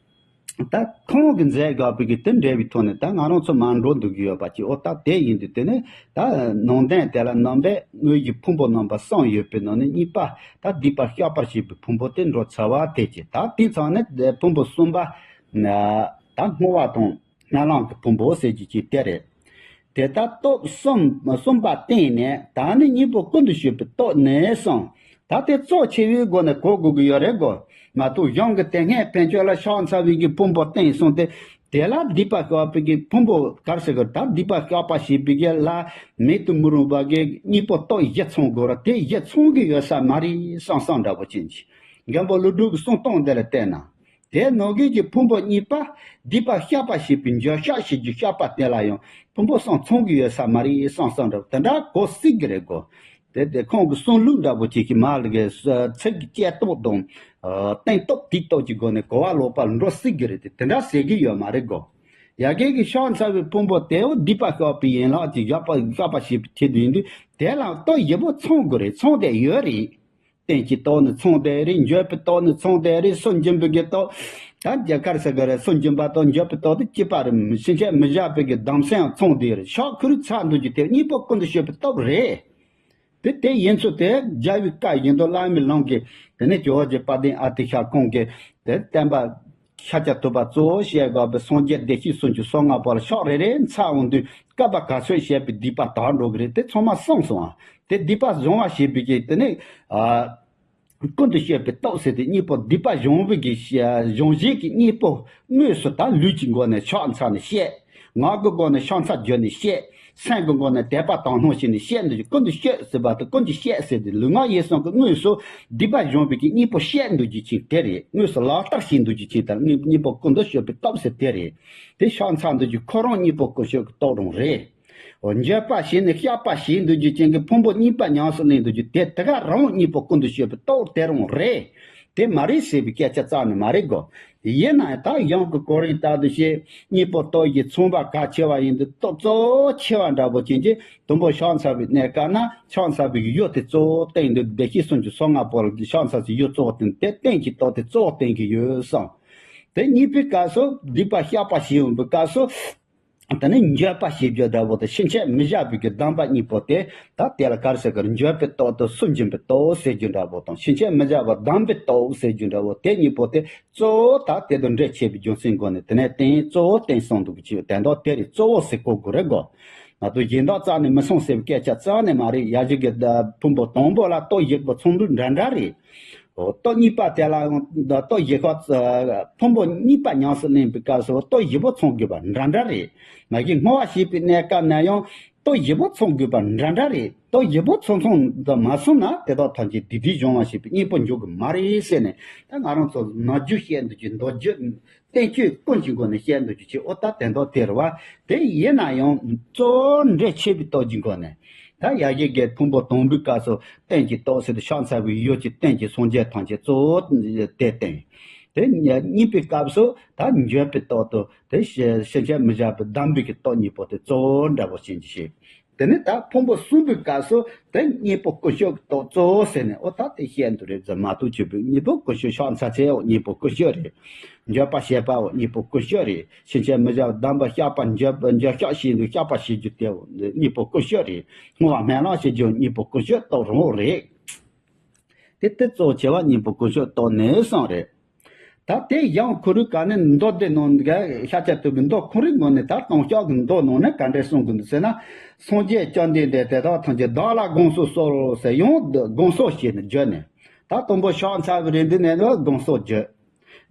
ད་ཁོང་གི་མཛད་དགོས་པའི་གི་དེ་འབྲེལ་བའི་ཐོག་ནས་ད་ང་རང་ཚོ་མར་འགྲོ་འདུག་གི་ཡོད་པ་ཅིག་འོ་ད་དེ་ཡིན་དུས་དེ་ནས་ད་ནང་དོན་དེ་ལ་རྣམ་པའི་དངོས་ཀྱི་ཕུང་པོ་རྣམ་པ་གསུམ་ཡོད་པའི་ནང་ནས་གཉིས་པ་ད་སྡིག་པ་བཤགས་པར་བྱེད་པའི་ཕུང་པོ་དེ་འགྲོ་ཚར་བ་དེ་ཅི་ད་དེ་ཚང་ནས་དེ་ཕུང་པོ་གསུམ་པ་ད་བསྔོ་བ་དང་སྨོན་ལམ་གྱི་ཕུང་པོ་ཟེར་རྒྱུ་ཅིག་དེ་རེད། དེ་ལྟར་སྟོབས་གསུམ་གསུམ་པ་བརྟེན་ནས་ད་ནི་སྙིང་པོ་ཀུན་ཏུ་ཞི་བའི་སྟོབས་ནི་གསུངས། ད་དེ་གཙོ་ཆེ་བའི་སྒོ་ནས་གོ་དགོས་ཀྱི་ཡོད་རེད་གོ། མ་གཏོགས་གཞུང་གི་དེ་སྔའི་ཕན་ཆོད་ལ་ཕྱག་འཚལ་བའི་གི་ཕུང་པོ་བརྟེན་གསུངས་ཏེ། དེ་ལ་སྡིག་པ་བཤགས་པའི་གི་ཕུང་པོ་གར་ཟེར་གི་ད་སྡིག་པ་བཤགས་པ་བྱེད་པའི་གི་ལ་མེད་དུ་མི་རུང་བ་གི་སྙིང་པོ་སྟོབས་བཞི་ཚང་དགོས་ར་དེ་བཞི་ཚང་གི་ཡོད་ས་མ་རེད་བསམ་བསམ་འདྲ་པོ་ཅན་གྱི། མགོན་པོ་ཀླུ་སྒྲུབ་ཀྱི་གསུང་སྟངས་འདི་ལ་བལྟས་ན། དེ་ནང་བཞིན་གྱི་ཕུང་པོ་གཉིས་པ་སྡིག་པ་བཤགས་པ་ཞེས་པའི་འགྱོད་བཤགས་བྱེད་རྒྱུ་བཤགས་པ་དེ་ལ་ཡང་ཕུང་པོ་གསུམ་ཚང་གི་ཡོད་ས་མ་རེད་བསམ་བསམ་འདྲ་དེ་འདྲ་གོ་སྲིད་ཀྱི་རེད་གོ། དེ་དེ་ཁོང་གི་གསུང་ལུགས་འདྲ་པོ་ཅིག་གི་མ་ལ་གི་ཚིག་གི་སྐྱེ་སྟོབས་དང་། གཏིང་སྟོབས་དེའི་སྟོབས་ཀྱི་སྒོ་ནས་གོ་བ་ལོག་པ་ལ་འགྲོ་སྲིད་ཀྱི་རེད་དེ་དེ་འདྲ་ཟེར་གི་ཡོད་མ་རེད་གོ། ཡ་གི་གི་ཕྱག་འཚལ་བའི་ཕུང་པོ་དེའོ་སྡིག་པ་བཤགས་པའི་ཡན་ལག་ཅིག་བཤགས་པ་བཤགས་པ་ཞེས་པའི་ཆེད་དུ་ཡིན་དུས་དེ་ལ་སྟོབས་བཞི་པོ་ཚང་དགོས་རེད་ཚང་བསྡད་ཡོད་རེད། རྟེན་གྱི་སྟོབས་ནི་ཚང་བསྡད་རེད། འགྱོད་པའི་སྟོབས་ནི་ཚང་བསྡད་རེད། སུན་འབྱིན་པའི་གི་སྟོབས། ད་རྒྱ་གར་ས་ག་རེ་སུན་འབྱིན་པ་དང་འགྱོད་པའི་སྟོབས་དེ་གཅིག་པ་རེད། ཕྱིན་ཆད་མི་བཞག་པའི་གི་གདམས་སེམས་ཚང་བསྡད་རེད། ཕྱག་ཁུར་ཚར་འདུག་རྒྱུ་དེ་གཉིས་པོ་ཀུན་ཏུ་སྤྱོད་པའི་སྟོབས་རེད། དེ་དེ་ཡིན་ཚུལ་དེ་རྒྱལ་བའི་བཀའ་ཡིན་དུ་བླ་མའི་ལམ་གྱི་དེ་ནས་ཇོ་བོ་རྗེ་དཔལ་ལྡན་ཨ་ཏི་ཤ་ཁོང་གིས་དེ་བསྟན་པ་ཤཱཀྱ་ཐུབ་པ་གཙོ་བོ་བྱས་དགོས་པའི་སངས་རྒྱས་བདེ་གཤེགས་སུམ་ཅུ་སོ་ལྔ་པོ་ལ་ཕྱག་རེ་རེ་འཚལ་འོང་དུས་བསྐལ་པ་ག་ཚོད་བྱས་པའི་སྡིག་པ་དག་འགྲོ་གི་རེད་དེ་ཚང་མ་གསུངས་སོང་ཨ། དེ་སྡིག་པ་སྦྱོང་བ་ཞེས་པའི་གི་དེ་ནས་ཨ། ཀུན་ཏུ་སྤྱོད་པའི་སྟོབས་ཟེར་ཏེ་གཉིས་པོ་སྡིག་པ་སྦྱོང་བའི་གི་སྦྱོང་བྱེད་ཀྱི་གཉིས་པོ་དངོས་སུ་ད་ལུས་ཀྱི་སྒོ་ནས་ཕྱག་འཚལ་ནས་བཤད། ངག་གི་སྒོ་ནས་ཕྱག་འཚལ་བརྗོད་ནས་བཤད། སེམས་ཀྱི་སྒོ་ནས་དད་པ་དག་སྣང་བྱས་ནས་བཤད་འདུག་ཀྱི་ཀུན་ཏུ་སྤྱོད་ཟེར་བ་དང་ཀུན་གྱིས་བཤད་ཟེར་ཏེ་ལུས་ངག་ཡིད་གསུམ་གྱི་དངོས་སུ་སྡིག་པ་སྦྱོང་བའི་གི་གཉིས་པོ་བཤད་འདུག་རྒྱུ་ཅིག་དེ་རེད། དངོས་སུ་ལག་བསྟར་བྱེད་འདུག་རྒྱུ་ཅིག་དང་གཉིས་པོ་ཀུན་ཏུ་སྤྱོད་པའི་སྟོབས་ཟེར་དེ་རེད། དེ་ཕྱག་འཚལ་འདུག་རྒྱུ་ཁོ་རང་གཉིས་པོ་ཀུན་སྤྱོད་ཀྱི་སྟོབས་རང་རེད། འོ་འགྱོད་པ་བྱས་ནས་བཤགས་པ་བྱས་འདུག་རྒྱུ་ཅན་གྱི་ཕུང་པོ་གཉིས་པ་ཉམས་སུ་ལེན་འདུག་རྒྱུ་དེ་དེ་ག་རང་གཉིས་པོ་ཀུན་ཏུ་སྤྱོད་པའི་སྟོབས་དེ་རང་རེད། དེ་མ་རེད་ཟེར་བའི་སྐད་ཆ་རྩ་ནས་མ་རེད་གོ། ཡིན་ནའང་ད་ཡང་གི་གོ་རིམ་ལྟར་དུ་བཤད་གཉིས་པོ་སྟོབས་ཀྱི་མཚུངས་པ་གལ་ཆེ་བ་ཡིན་དུས་སྟོབས་གཙོ་ཆེ་བ་འདྲ་པོ་ཅན་གྱི་དུམ་བུ་ཕྱག་འཚལ་བའི་གནས་སྐབས་ན་ཕྱག་འཚལ་བའི་ཡུལ་དེ་གཙོ་བོ་བསྟན་འདུག་བདེ་གཤེགས་སུམ་ཅུ་སོ་ལྔ་པོ་ལ་ཕྱག་འཚལ་གྱི་ཡུལ་གཙོ་བོ་བསྟན་དེ་རྟེན་གྱི་སྟོབས་དེ་གཙོ་བོ་བསྟན་གྱི་ཡོད་བསམ། དེ་གཉིས་པའི་སྐབས་སུ་སྡིག་པ་བཤགས་པ་ཞེས་འོང་བའི་སྐབས་སུ། དེ་ནས་འགྱོད་པ་ཞེས་རྒྱུ་འདྲ་པོ་དང་ཕྱིན་ཆད་མི་བཞག་པའི་གི་སྡོམ་པ་གཉིས་པོ་དེ་ད་དེ་ལ་ག་རེ་ཟེར་གི་རེད། འགྱོད་པའི་སྟོབས་དང་སུན་འབྱིན་པའི་སྟོབས་ཟེར་རྒྱུ་འདྲ་པོ་དང་ཕྱིན་ཆད་མི་བཞག་པ་སྡོམ་པའི་སྟོབས་ཟེར་རྒྱུ་འདྲ་པོ་དེ་གཉིས་པོ་དེ་གཙོ་བོ་ད་དེ་དང་འབྲེལ་ཆེ་བའི་རྒྱུ་མཚན་སྒོ་ནས་དེ་ནས་དེ་གཙོ་བོ་བསྟན་སོང་འདུག་གི་ཅིག་དེ་འདྲ་དེ་རེད། གཙོ་བོ་ཟེར་གོ་དགོས་རེད་གོ། ང་ཚོ་གཞན་དག་རྩ་ནས་མི་སོང་ཟེར་བའི་སྐད་ཆ་རྩ་ནས་མ་རེད། ཡ་གཞི་གི་ཕུང་པོ་དང་པོ་ལ་སྟོབས་བཞི་པོ་ཚང་འདུག་འདྲ་འདྲ་རེད། སྟོབས་གཉིས་པ་དེ་ལ་ཡང་སྟོབས་བཞི་པ། ཕུང་པོ་གཉིས་པ་ཉམས་སུ་ལེན་པའི་སྐབས་སུ་སྟོབས་བཞི་པོ་ཚང་དགོས་པ་འདྲ་འདྲ་རེད། མ་གཞི་བསྔོ་བ་བྱེད་པའི་གནས་སྐབས་ན་ཡང་སྟོབས་བཞི་པོ་ཚང་དགོས་པ་འདྲ་འདྲ་རེད། སྟོབས་བཞི་པོ་ཚང་ཚང་དུ་མ་སོང་ན་དེ་དག་ཐམས་ཅད་སྡིག་སྒྲིབ་སྦྱོང་བ་བྱེད་པའི་གཉེན་པོ་འཇུག་གི་མ་རེད་ཟེར་ནས་ད་ང་རང་ཚོ་ནམ་རྒྱུན་བཤད་འདུག་གི་མདོ་རྒྱུད་བསྟན་བཅོས་ཀུན་གྱི་སྒོ་ནས་བཤད་འདུག་གི་ཅེས་ཨོ་ད་དེ་འདྲ་དེ་རེད་བ། དེ་ཡིན་ན་ཡང་གཙོ་བོ་འབྲེལ་ཆེ་བའི་སྟོབས་ཀྱི་སྒོ་ནས། ད་ཡ་གི་གི་ཕུང་པོ་དང་པོའི་སྐབས་སུ་རྟེན་གྱི་སྟོབས་ཟེར་ཏེ་ཕྱག་འཚལ་བའི་ཡུལ་གྱི་རྟེན་གྱི་སངས་རྒྱས་ཐམས་ཅད་གཙོ་བོ་དེ་བསྟན། དེ་གཉིས་པའི་སྐབས་སུ་ད་འགྱོད་པའི་སྟོབས་དང་དེ་ཕྱིན་ཆད་མི་བཞག་པའི་སྡོམ་པའི་གི་སྟོབས་གཉིས་པོ་དེ་གཙོ་བོ་འདྲ་པོ་ཅན་གྱི་ཞིག་དེ་ནས་ད་ཕུང་པོ་གསུམ་པའི་སྐབས་སུ་དེ་གཉེན་པོ་ཀུན་སྤྱོད་ཀྱི་སྟོབས་གཙོ་བོ་ཟེར་ནས་ཨོ་ད་དེ་བཤད་འདུག་རེད་ཟེར་མ་གཏོགས་ཆོས་པའི་གཉེན་པོ་ཀུན་སྤྱོད་ཕྱག་འཚལ་ཚེའོ་གཉེན་པོ་ཀུན་སྤྱོད་རེད། འགྱོད་པ་བྱེད་པའོ་གཉེན་པོ་ཀུན་སྤྱོད་རེད། ཕྱིན་ཆད་མི་བཞག་སྡོམ་པ་བཤགས་པ་འགྱོད་འགྱོད་བཤགས་བྱས་འདུག་བཤགས་པ་བྱེད་རྒྱུ་དེའོ་གཉེན་པོ་ཀུན་སྤྱོད་རེད། བསྔོ་བ་སྨོན་ལམ་བྱེད་རྒྱུ་གཉེན་པོ་ཀུན་སྤྱོད་སྟོབས་རང་རེད། དེ་དེ་གཙོ་ཆེ་བ་གཉེན་པོ་ཀུན་སྤྱོད་སྟོབས་ནས་སོང་རེད། ད་དེ་ཡང་ཁོ་རུ་ག་ནས་མདོ་སྡེ་ནང་ག་ཤཱཀྱ་ཐུབ་པའི་མདོ་ཁོ་རུ་ངོས་ནས་ད་ལྟུང་བཤགས་ཀྱི་མདོ་ནང་ནས་ག་འདྲས་གསུང་གི་འདུག་ཟེར་ན། སངས་རྒྱས་བཅོམ་ལྡན་འདས་དེ་དག་ཐམས་ཅད་བདག་ལ་དགོངས་སུ་གསོལ་ཟེར་ཡང་དགོངས་སུ་བྱས་ནས་བརྗོད་ནས། ད་དང་པོ་ཕྱག་འཚལ་བའི་རེ་འདུན་ནས་དགོངས་སུ་བརྗོད།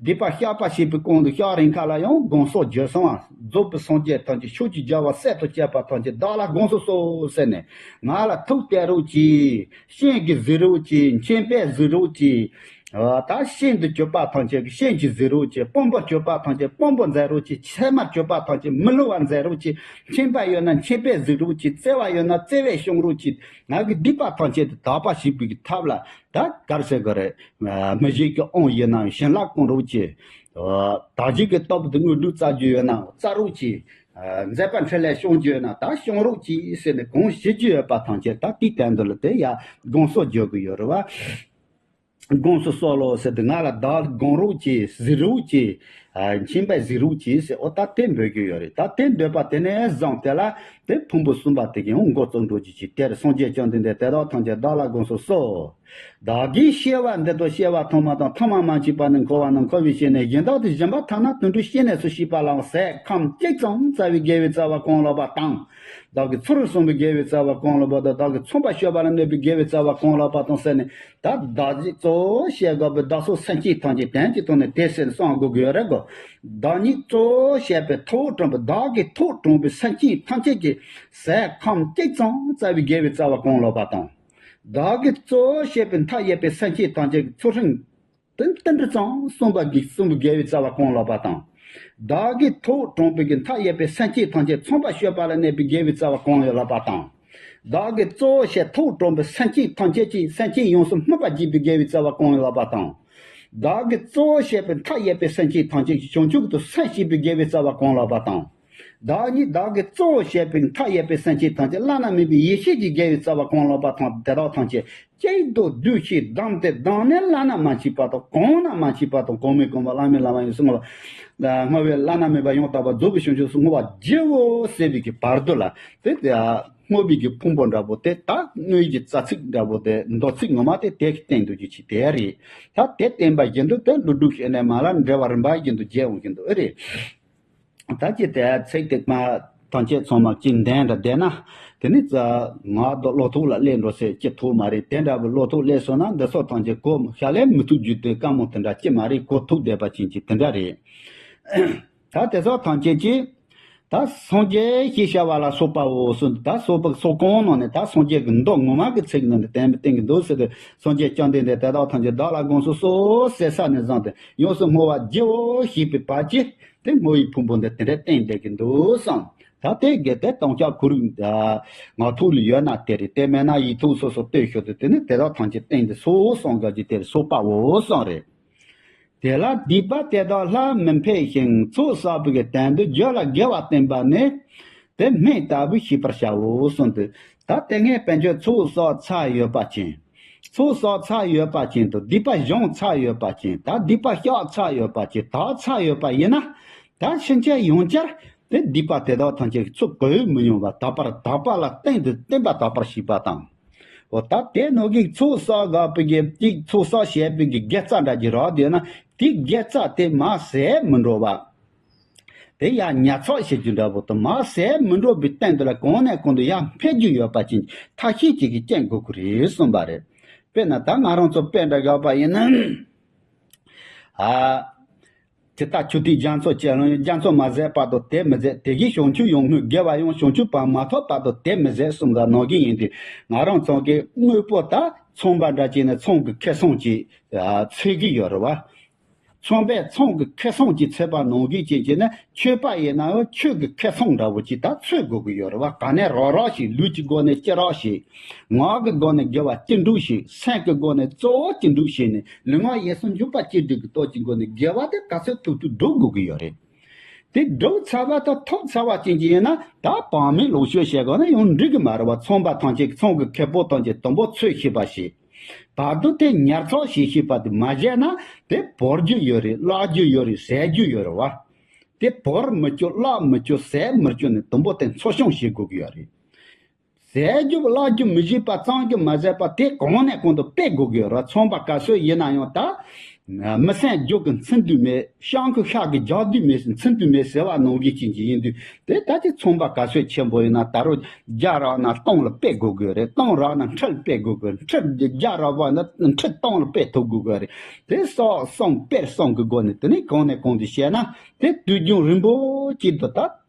སྡིག་པ་བཤགས་པ་བྱེད་པའི་གོང་དུ་ཕྱག་རིང་ཁ་ལ་ཡང་དགོངས་སུ་བརྗོད་སོང་བ། རྫོགས་པའི་སངས་རྒྱས་ཐམས་ཅད་ཕྱོགས་ཀྱི་རྒྱལ་བ་སྲས་དང་བཅས་པ་ཐམས་ཅད་བདག་ལ་དགོངས་སུ་གསོལ་ཟེར་ནས། ང་ལ་ཐུགས་གཏད་རོགས་གྱིས། སྤྱན་གྱིས་གཟིགས་རོགས་གྱིས། མཁྱེན་པས་གཟིགས་རོགས་གྱིས། ད་ཤིན་ཏུ་གྱུར་པ་ཐམས་ཅད་ཀྱིས་ཤིན་གྱིས་གཟིགས་རོགས་གྱིས། དཔོན་པོར་གྱུར་པ་ཐམས་ཅད་དཔོན་པོར་མཛད་རོགས་གྱིས། ཚད་མར་གྱུར་པ་ཐམས་ཅད་མི་བསླུ་བར་མཛད་རོགས་གྱིས། མཁྱེན་པ་ཡོད་ན་མཁྱེན་པས་གཟིགས་རོགས་གྱིས། བརྩེ་བ་ཡོད་ན་བརྩེ་བས་སྐྱོང་རོགས་གྱིས། ང་གི་སྡིག་པ་ཐམས་ཅད་དེ་དག་པ་བྱེད་པའི་ཐབས་ལ་ད་ག་རེ་ཟེར་དགོས་རེད། མི་གཞན་གྱི་དབང་ཡོད་ན་བྱིན་རླབས་སྐོང་རོགས་གྱིས། དག་བྱེད་ཀྱི་སྟོབས་དེ་དངོས་གྲུབ་སྩལ་རྒྱུ་ཡོད་ན་སྩལ་རོགས་གྱིས། མཛད་པ་འཕྲིན་ལས་སྐྱོང་རྒྱུ་ཡོད་ན་ད་སྐྱོང་རོགས་གྱིས་ཟེར་ནས་གང་བྱེད་རྒྱུ་ཡོད་པ་ཐམས་ཅད་ད་དེའི་དོན་དུ་ལ་དེ་ཡ་དགོངས་སུ་འཇོག་གི་ཡོད་རེད་བ། དགོངས་སུ་གསོལ་ལོ་ཟེར་དུས་ང་ལ་བདག་དགོངས་རོགས་གྱིས། གཟིགས་རོགས་གྱིས། མཁྱེན་པས་གཟིགས་རོགས་གྱིས་ཟེར་ཨོ་ད་དེ་འབོད་ཀྱི་ཡོད་རེད། ད་དེ་འདོད་པ་དེ་ནས་བཟུང་དེ་ལ་དེ་ཕུང་པོ་གསུམ་པ་དེ་གི་ཡང་འགོ་བཙུགས་འགྲོ་རྒྱུ་ཅིག་དེར་སངས་རྒྱས་བཅོམ་ལྡན་འདས་དེ་དག་ཐམས་ཅད་བདག་ལ་དགོངས་སུ་གསོལ། བདག་གིས་སྐྱེ་བ་འདི་དང་སྐྱེ་བ་ཐོག་མ་དང་ཐོག་མ་མ་མཆིས་པ་ནས་འཁོར་བ་ན་འཁོར་བའི་ཞིང་ནས་གཞན་དག་ཏུ་སྦྱིན་པ་ཐ་ན་དུད་འགྲོའི་སྐྱེ་གནས་སུ་སྐྱེས་པ་ལའང་ཟས་ཁམ་གཅིག་ཙམ་སྩལ་བའི་དགེ་བའི་རྩ་བ་གང་ལགས་པ་དང་། བདག་གིས་ཚུར་གསུངས་པའི་དགེ་བའི་རྩ་བ་གང་ལགས་པ་དང་། བདག་གིས་མཚུངས་པར་སྤྱོད་པ་ལ་གནོད་པའི་དགེ་བའི་རྩ་བ་གང་ལགས་པ་དང་ཟེར་ནས། ད་བདག་གིས་གཙོ་བོ་བཤད་དགོས་པའི་བདག་སོགས་སེམས་ཅན་ཐམས་ཅད་དོན་གྱི་ཐོག་ནས་དེ་ཟེར་ནས་གསུང་དགོས་ཀྱི་ཡོད་རེད་གོ། བདག་ཉིད་གཙོ་བོ་བཤད་པའི་ཐུགས་དྲངས་པའི་བདག་གིས་ཐུགས་དྲངས་པའི་སེམས་ཅན་ཐམས་ཅད་ཀྱི་ཟས་ཁམ་གཅིག་ཙམ་སྩལ་བའི་དགེ་བའི་རྩ་བ་གང་ལགས་པ་དང་། བདག་གིས་གཙོ་བོ་བཤད་པའི་མཐའ་ཡས་པའི་སེམས་ཅན་ཐམས་ཅད་ཀྱི་ཚུལ་ཁྲིམས་ དེ་ཏིལ་འབྲུ་ཙམ་གསུངས་པ་གིས་གསུངས་པའི་དགེ་བའི་རྩ་བ་གང་ལགས་པ་དང་། བདག་གིས་ཐུགས་དྲངས་པའི་གི་མཐའ་ཡས་པའི་སེམས་ཅན་ཐམས་ཅད་མཚུངས་པར་སྤྱོད་པ་ལ་གནས་པའི་དགེ་བའི་རྩ་བ་གང་ཡོད་ལགས་པ་དང་། བདག་གིས་གཙོ་བོ་བྱས་ཐུགས་དྲངས་པའི་སེམས་ཅན་ཐམས་ཅད་ཀྱི་སེམས་ཅན་ཡོངས་སུ་སྨིན་པར་བགྱིད་པའི་དགེ་བའི་རྩ་བ་གང་ཡོད་ལགས་པ་དང་། བདག་གིས་གཙོ་བོ་བྱས་པའི་མཐའ་ཡས་པའི་སེམས་ཅན་ཐམས་ཅད་ཀྱི་བྱང་ཆུབ་ཏུ་སེམས་བསྐྱེད་པའི་དགེ་བའི་རྩ་བ་གང་ལགས་པ་དང་། བདག་ཉིད་བདག་གིས་གཙོ་བོ་བྱས་པའི་མཐའ་ཡས་པའི་སེམས་ཅན་ཐམས་ཅད་བླ་ན་མེད་པའི་ཡེ་ཤེས་ཀྱི་དགེ་བའི་རྩ་བ་གང་ལགས་པ་དང་། དེ་དག་ཐམས་ཅད་གཅིག་ཏུ་བསྡུས་ཤིང་བསྡམས་ཏེ་བསྡམས་ནས་བླ་ན་མ་མཆིས་པ་དང་། གོང་ན་མ་མཆིས་པ་དང་། གོང་མའི་གོང་མ་བླ་མའི་བླ་མ་ཡིན་གསུང་བ། བསྔོ་བས་བླ་ན་མེད་པ་ཡང་དག་པར་རྫོགས་པའི་བྱང་ཆུབ་སུ་བསྔོ་བར་བགྱིའོ་ཟེར་བའི་གི་བར་དུ་ལ་དེ་དེ་བསྔོ་བའི་གི་ཕུང་པོ་འདྲ་པོ་དེ་ད་དངོས་ཀྱི་རྩ་ཚིག་འདྲ་པོ་དེ་མདོ་ཚིག་ངོ་མ་དེ་དེ་གི་སྟེང་དུ་གྱི་ཆེ་དེ་རེད། ད་དེ་བསྟན་པ་བཞིན་དུ་དེ་ཀླུ་སྒྲུབ་ཀྱི་གནས་མ་ལ་འགྲེལ་བ་རིམ་པ་བཞིན་དུ་རྒྱས་འོང་བཞིན་དུ་ཨེ་རེད། ད་ཅི་དེ་ཚིག་དེ་མ་ཐམས་ཅད་ཚང་མ་ཅི་འདན་འདྲ་བསྡད་ན། དེ་ནི་ཙ་ང་དོ་བློ་ཐུག་ལ་སླེབས་འགྲོ་ཟེར་ཅི་ཐུག་མ་རེད། དེ་འདྲ་བའི་བློ་ཐུག་སླེབས་སོང་ན་འདི་ཚོ་ཐམས་ཅད་གོ་ཤ་ལས་མི་ཐུག་རྒྱུ་དེ་དཀའ་མོ་དེ་འདྲ་ཅི་མ་རེད། གོ་ཐུག་བསྡད་པ་ཅན་གྱི་དེ་འདྲ་རེད། ད་དེ་ཚོ་ཐམས་ཅད་ཀྱིས་ད་སངས་རྒྱས་ཞེས་བྱ་བ་ལ་སོགས་པའོ་གསུངས། ད་སོགས་པ་སོགས་གང་ནང་ནས་ད་སངས་རྒྱས་ཀྱི་མདོ་ངོ་མ་གི་ཚིག་ནང་ནས་བསྟན་པའི་སྟེང་གི་མདོ་ཟེར་ཏེ། སངས་རྒྱས་བཅོམ་ལྡན་འདས་དེ་དག་ཐམས་ཅད་བདག་ལ་དགོངས་སུ་གསོལ་ཟེར་ས་ནས་བཟུང་སྟེ་ཡོངས་སུ་བསྔོ་བར་བགྱིའོ་ཞེས་པའི་བར་གྱི་དེ་བསྔོ་བའི་ཕུང་པོ་འདི་དེ་འདྲ་བསྟན་བསྡད་ཀྱི་འདུག་བསམ། ད་དེ་གལ་ཏེ་དམ་བཅའ་གུ་རུ་ངག་ཐོག་ལ་ཡོད་ན་དེ་རེད། དེ་མེད་ན་ཡིག་ཐོག་སོ་སོ་ལྟོས་ཤོག་དུ་དེ་ནི་དེ་དག་ཐམས་ཅད་བསྟན་ཏེ་སོགས་གསུངས་ག་ཅི་དེ་རེད། སོགས་པའོ་གསུངས་རེད། དེ་ལ་སྡིག་པ་དེ་དག་སླར་མི་འཕེལ་ཞིང་ཚོགས་བསགས་པའི་དོན་དུ་རྒྱུད་ལ་དགེ་བ་བསྟེན་པ་ནི་དེ་སྨན་ལྟ་བུ་ཤེས་པར་བྱའོ་གསུངས་ཏེ། ད་དེ་སྔའི་དཔལ་འབྱོར་ཚོགས་བསགས་ཚར་ཡོད་པ་ཅན། ཚོགས་བསགས་ཚར་ཡོད་པ་ཅན་དུ་སྡིག་པ་སྦྱོང་ཚར་ཡོད་པ་ཅན། ད་སྡིག་པ་བཤགས་ཚར་ཡོད་པ་ཅན། དག་ཚར་ཡོད་པ་ཡིན་ན། ད་ཕྱིན་ཆད་ཡང་བསྐྱར་དེ་སྡིག་པ་དེ་དག་ཐམས་ཅད་ཚུར་གོ་མི་ཡོང་བ་དག་པར་དག་པ་ལ་གཏན་དུ་བརྟན་པ་དག་པར་བྱེད་པ་དང་། འོ་ད་དེ་ནང་གི་ཚོགས་བསགས་དགོས་པའི་གི་གཅིག་ཚོགས་བསགས་བྱས་པའི་གི་དགེ་རྩ་འདྲ་གི་རག་བསྡད་ན་དེ་དགེ་རྩ་དེ་མར་ཟད་མི་འགྲོ་བ། དེ་ཡང་ཉར་ཚགས་བྱེད་རྒྱུ་འདྲ་པོ་དང་མར་ཟད་མི་འགྲོ་བའི་སྟེང་དུ་ལ་གོང་ནས་གོང་དུ་ཡར་འཕེལ་རྒྱུ་ཡོད་པ་ཅན་ཐབས་ཤེས་ཅིག་གི་རྐྱེན་དགོས་ཀྱི་རེད་གསུངས་པ་རེད། དཔེར་ན་ད་ང་རང་ཚོ་དཔེ་འདྲ་བཞག་པ་ཡིན་ན། ཨ། དེ་ལྟར་ཆུ་ཐིགས་རྒྱ་མཚོ་ཆེ་ལ་རྒྱ་མཚོ་མ་ཟད་བར་དུ་དེ་མི་ཟད། དེ་བཞིན་བྱང་ཆུབ་ཡོངས་བསྔོས་དགེ་བ་ཡང་བྱང་ཆུབ་པ་མ་ཐོབ་བར་དུ་དེ་མི་ཟད་གསུངས་པ་ནང་བཞིན་ཡིན་ཏེ། ང་རང་ཚོ་གི་དངོས་པོ་དག་ཚོང་པ་འདྲ་བྱས་ནས་ཚོང་གི་ཁེ་བཟང་ཅིག་འཚོལ་གྱི་ཡོད་རེད་བ། ཚོང་པས་ཚོང་གི་ཁེ་བཟང་ཅིག་འཚོལ་བ་ནང་བཞིན་བྱས་བྱས་ནས་ཆོས་པ་ཡིན་ན་ཡང་ཆོས་ཀྱི་ཁེ་བཟང་འདྲ་བོ་ཅིག་ད་འཚོལ་དགོས་ཀྱི་ཡོད་རེད་བ། ག་ནས་རག་རག་ཞིག་ལུས་ཀྱི་སྒོ་ནས་སྐྱེ་རག་ཞིག་ངག་གི་སྒོ་ནས་དགེ་བ་ཅི་འགྲུབ་ཞིག་སེམས་ཀྱི་སྒོ་ནས་གཙོ་བོ་ཅི་འགྲུབ་ཞིག་ནས་ལུས་ངག་ཡིད་གསུམ་འཇུག་པ་ཅི་འགྲུབ་ཀྱི་སྟོབས་ཀྱི་སྒོ་ནས་དགེ་བ་དེ་ག་ཚོད་ཐུབ་ཐུབ་སྒྲུབ་དགོས་ཀྱི་ཡོད་རེད། དེ་སྒྲུབ་ཚར་བ་དང་ཐོབ་ཚར་བ་ཅན་གྱི་ཡིན་ན་ད་བག་མེད་ལོངས་སྤྱོད་བྱེད་དགོས་ན་ཡང་འགྲིག་གི་མ་རེད་བ། ཚོང་པ་ཐམས་ཅད་ཚོང་གི་ཁེ་སྤོགས་ཐམས་ཅད་དུམ་བུ་འཚོལ་ཤེས་པ་ཞིག་བར་དུ་དེ་ཉར་ཚགས་བྱེད་ཤེས་པ་དེ་མ་བྱས་ན་དེ་བོར་རྒྱུ་ཡོད་རེད། བརླག་རྒྱུ་ཡོད་རེད། ཟད་རྒྱུ་ཡོད་རེད་བ། དེ་བོར་མི་བཅུག་བརླག་མི་བཅུག་ཟད་མི་བཅུག་ནས་དུམ་བུ་དེ་འཚོ་སྐྱོང་བྱེད་དགོས་ཀྱི་ཡོད་རེད། ཟད་རྒྱུ་བརླག་རྒྱུ་མི་བྱེད་པ་གཙང་རྒྱུ་མ་བཟད་པ་དེ་གོང་ནས་གོང་དུ་སྤེལ་དགོས་ཀྱི་ཡོད་རེད། ཚོང་པ་ག་ཚོད་ཡིན་ན་ཡང་ད་མི་སེམས་རྒྱུ་གི་འཚེམ་དུས་མེད། སྤྱང་ཀི་ཤ་གི་རྒྱག་དུས་མེད། འཚེམ་དུས་མེད་ཟེར་བ་ནང་བཞིན་ཅན་གྱི་ཡིན་དུས་དེ་ད་ཅི་ཚོང་པ་ག་ཚོད་ཆེན་པོ་ཡིན་ན་ད་རུང་བརྒྱ་རག་ན་སྟོང་ལ་སྤེལ་དགོས་ཀྱི་རེད། སྟོང་རག་ན་ཁྲི་ལ་སྤེལ་དགོས་ཀྱི་རེད། ཁྲི་བརྒྱ་རག་པ་ན་ཁྲི་སྟོང་ལ་སྤེལ་ཐུབ་དགོས་ཀྱི་རེད། དེ་སོགས་གསུམ་དཔེར་གསུམ་གྱི་སྒོ་ནས་དེ་ནས་གོང་ནས་གོང་དུ་བཤད་ན་དེ་དུས་རྒྱུན་རིང་པོ་གཅིག་ཏུ་ད་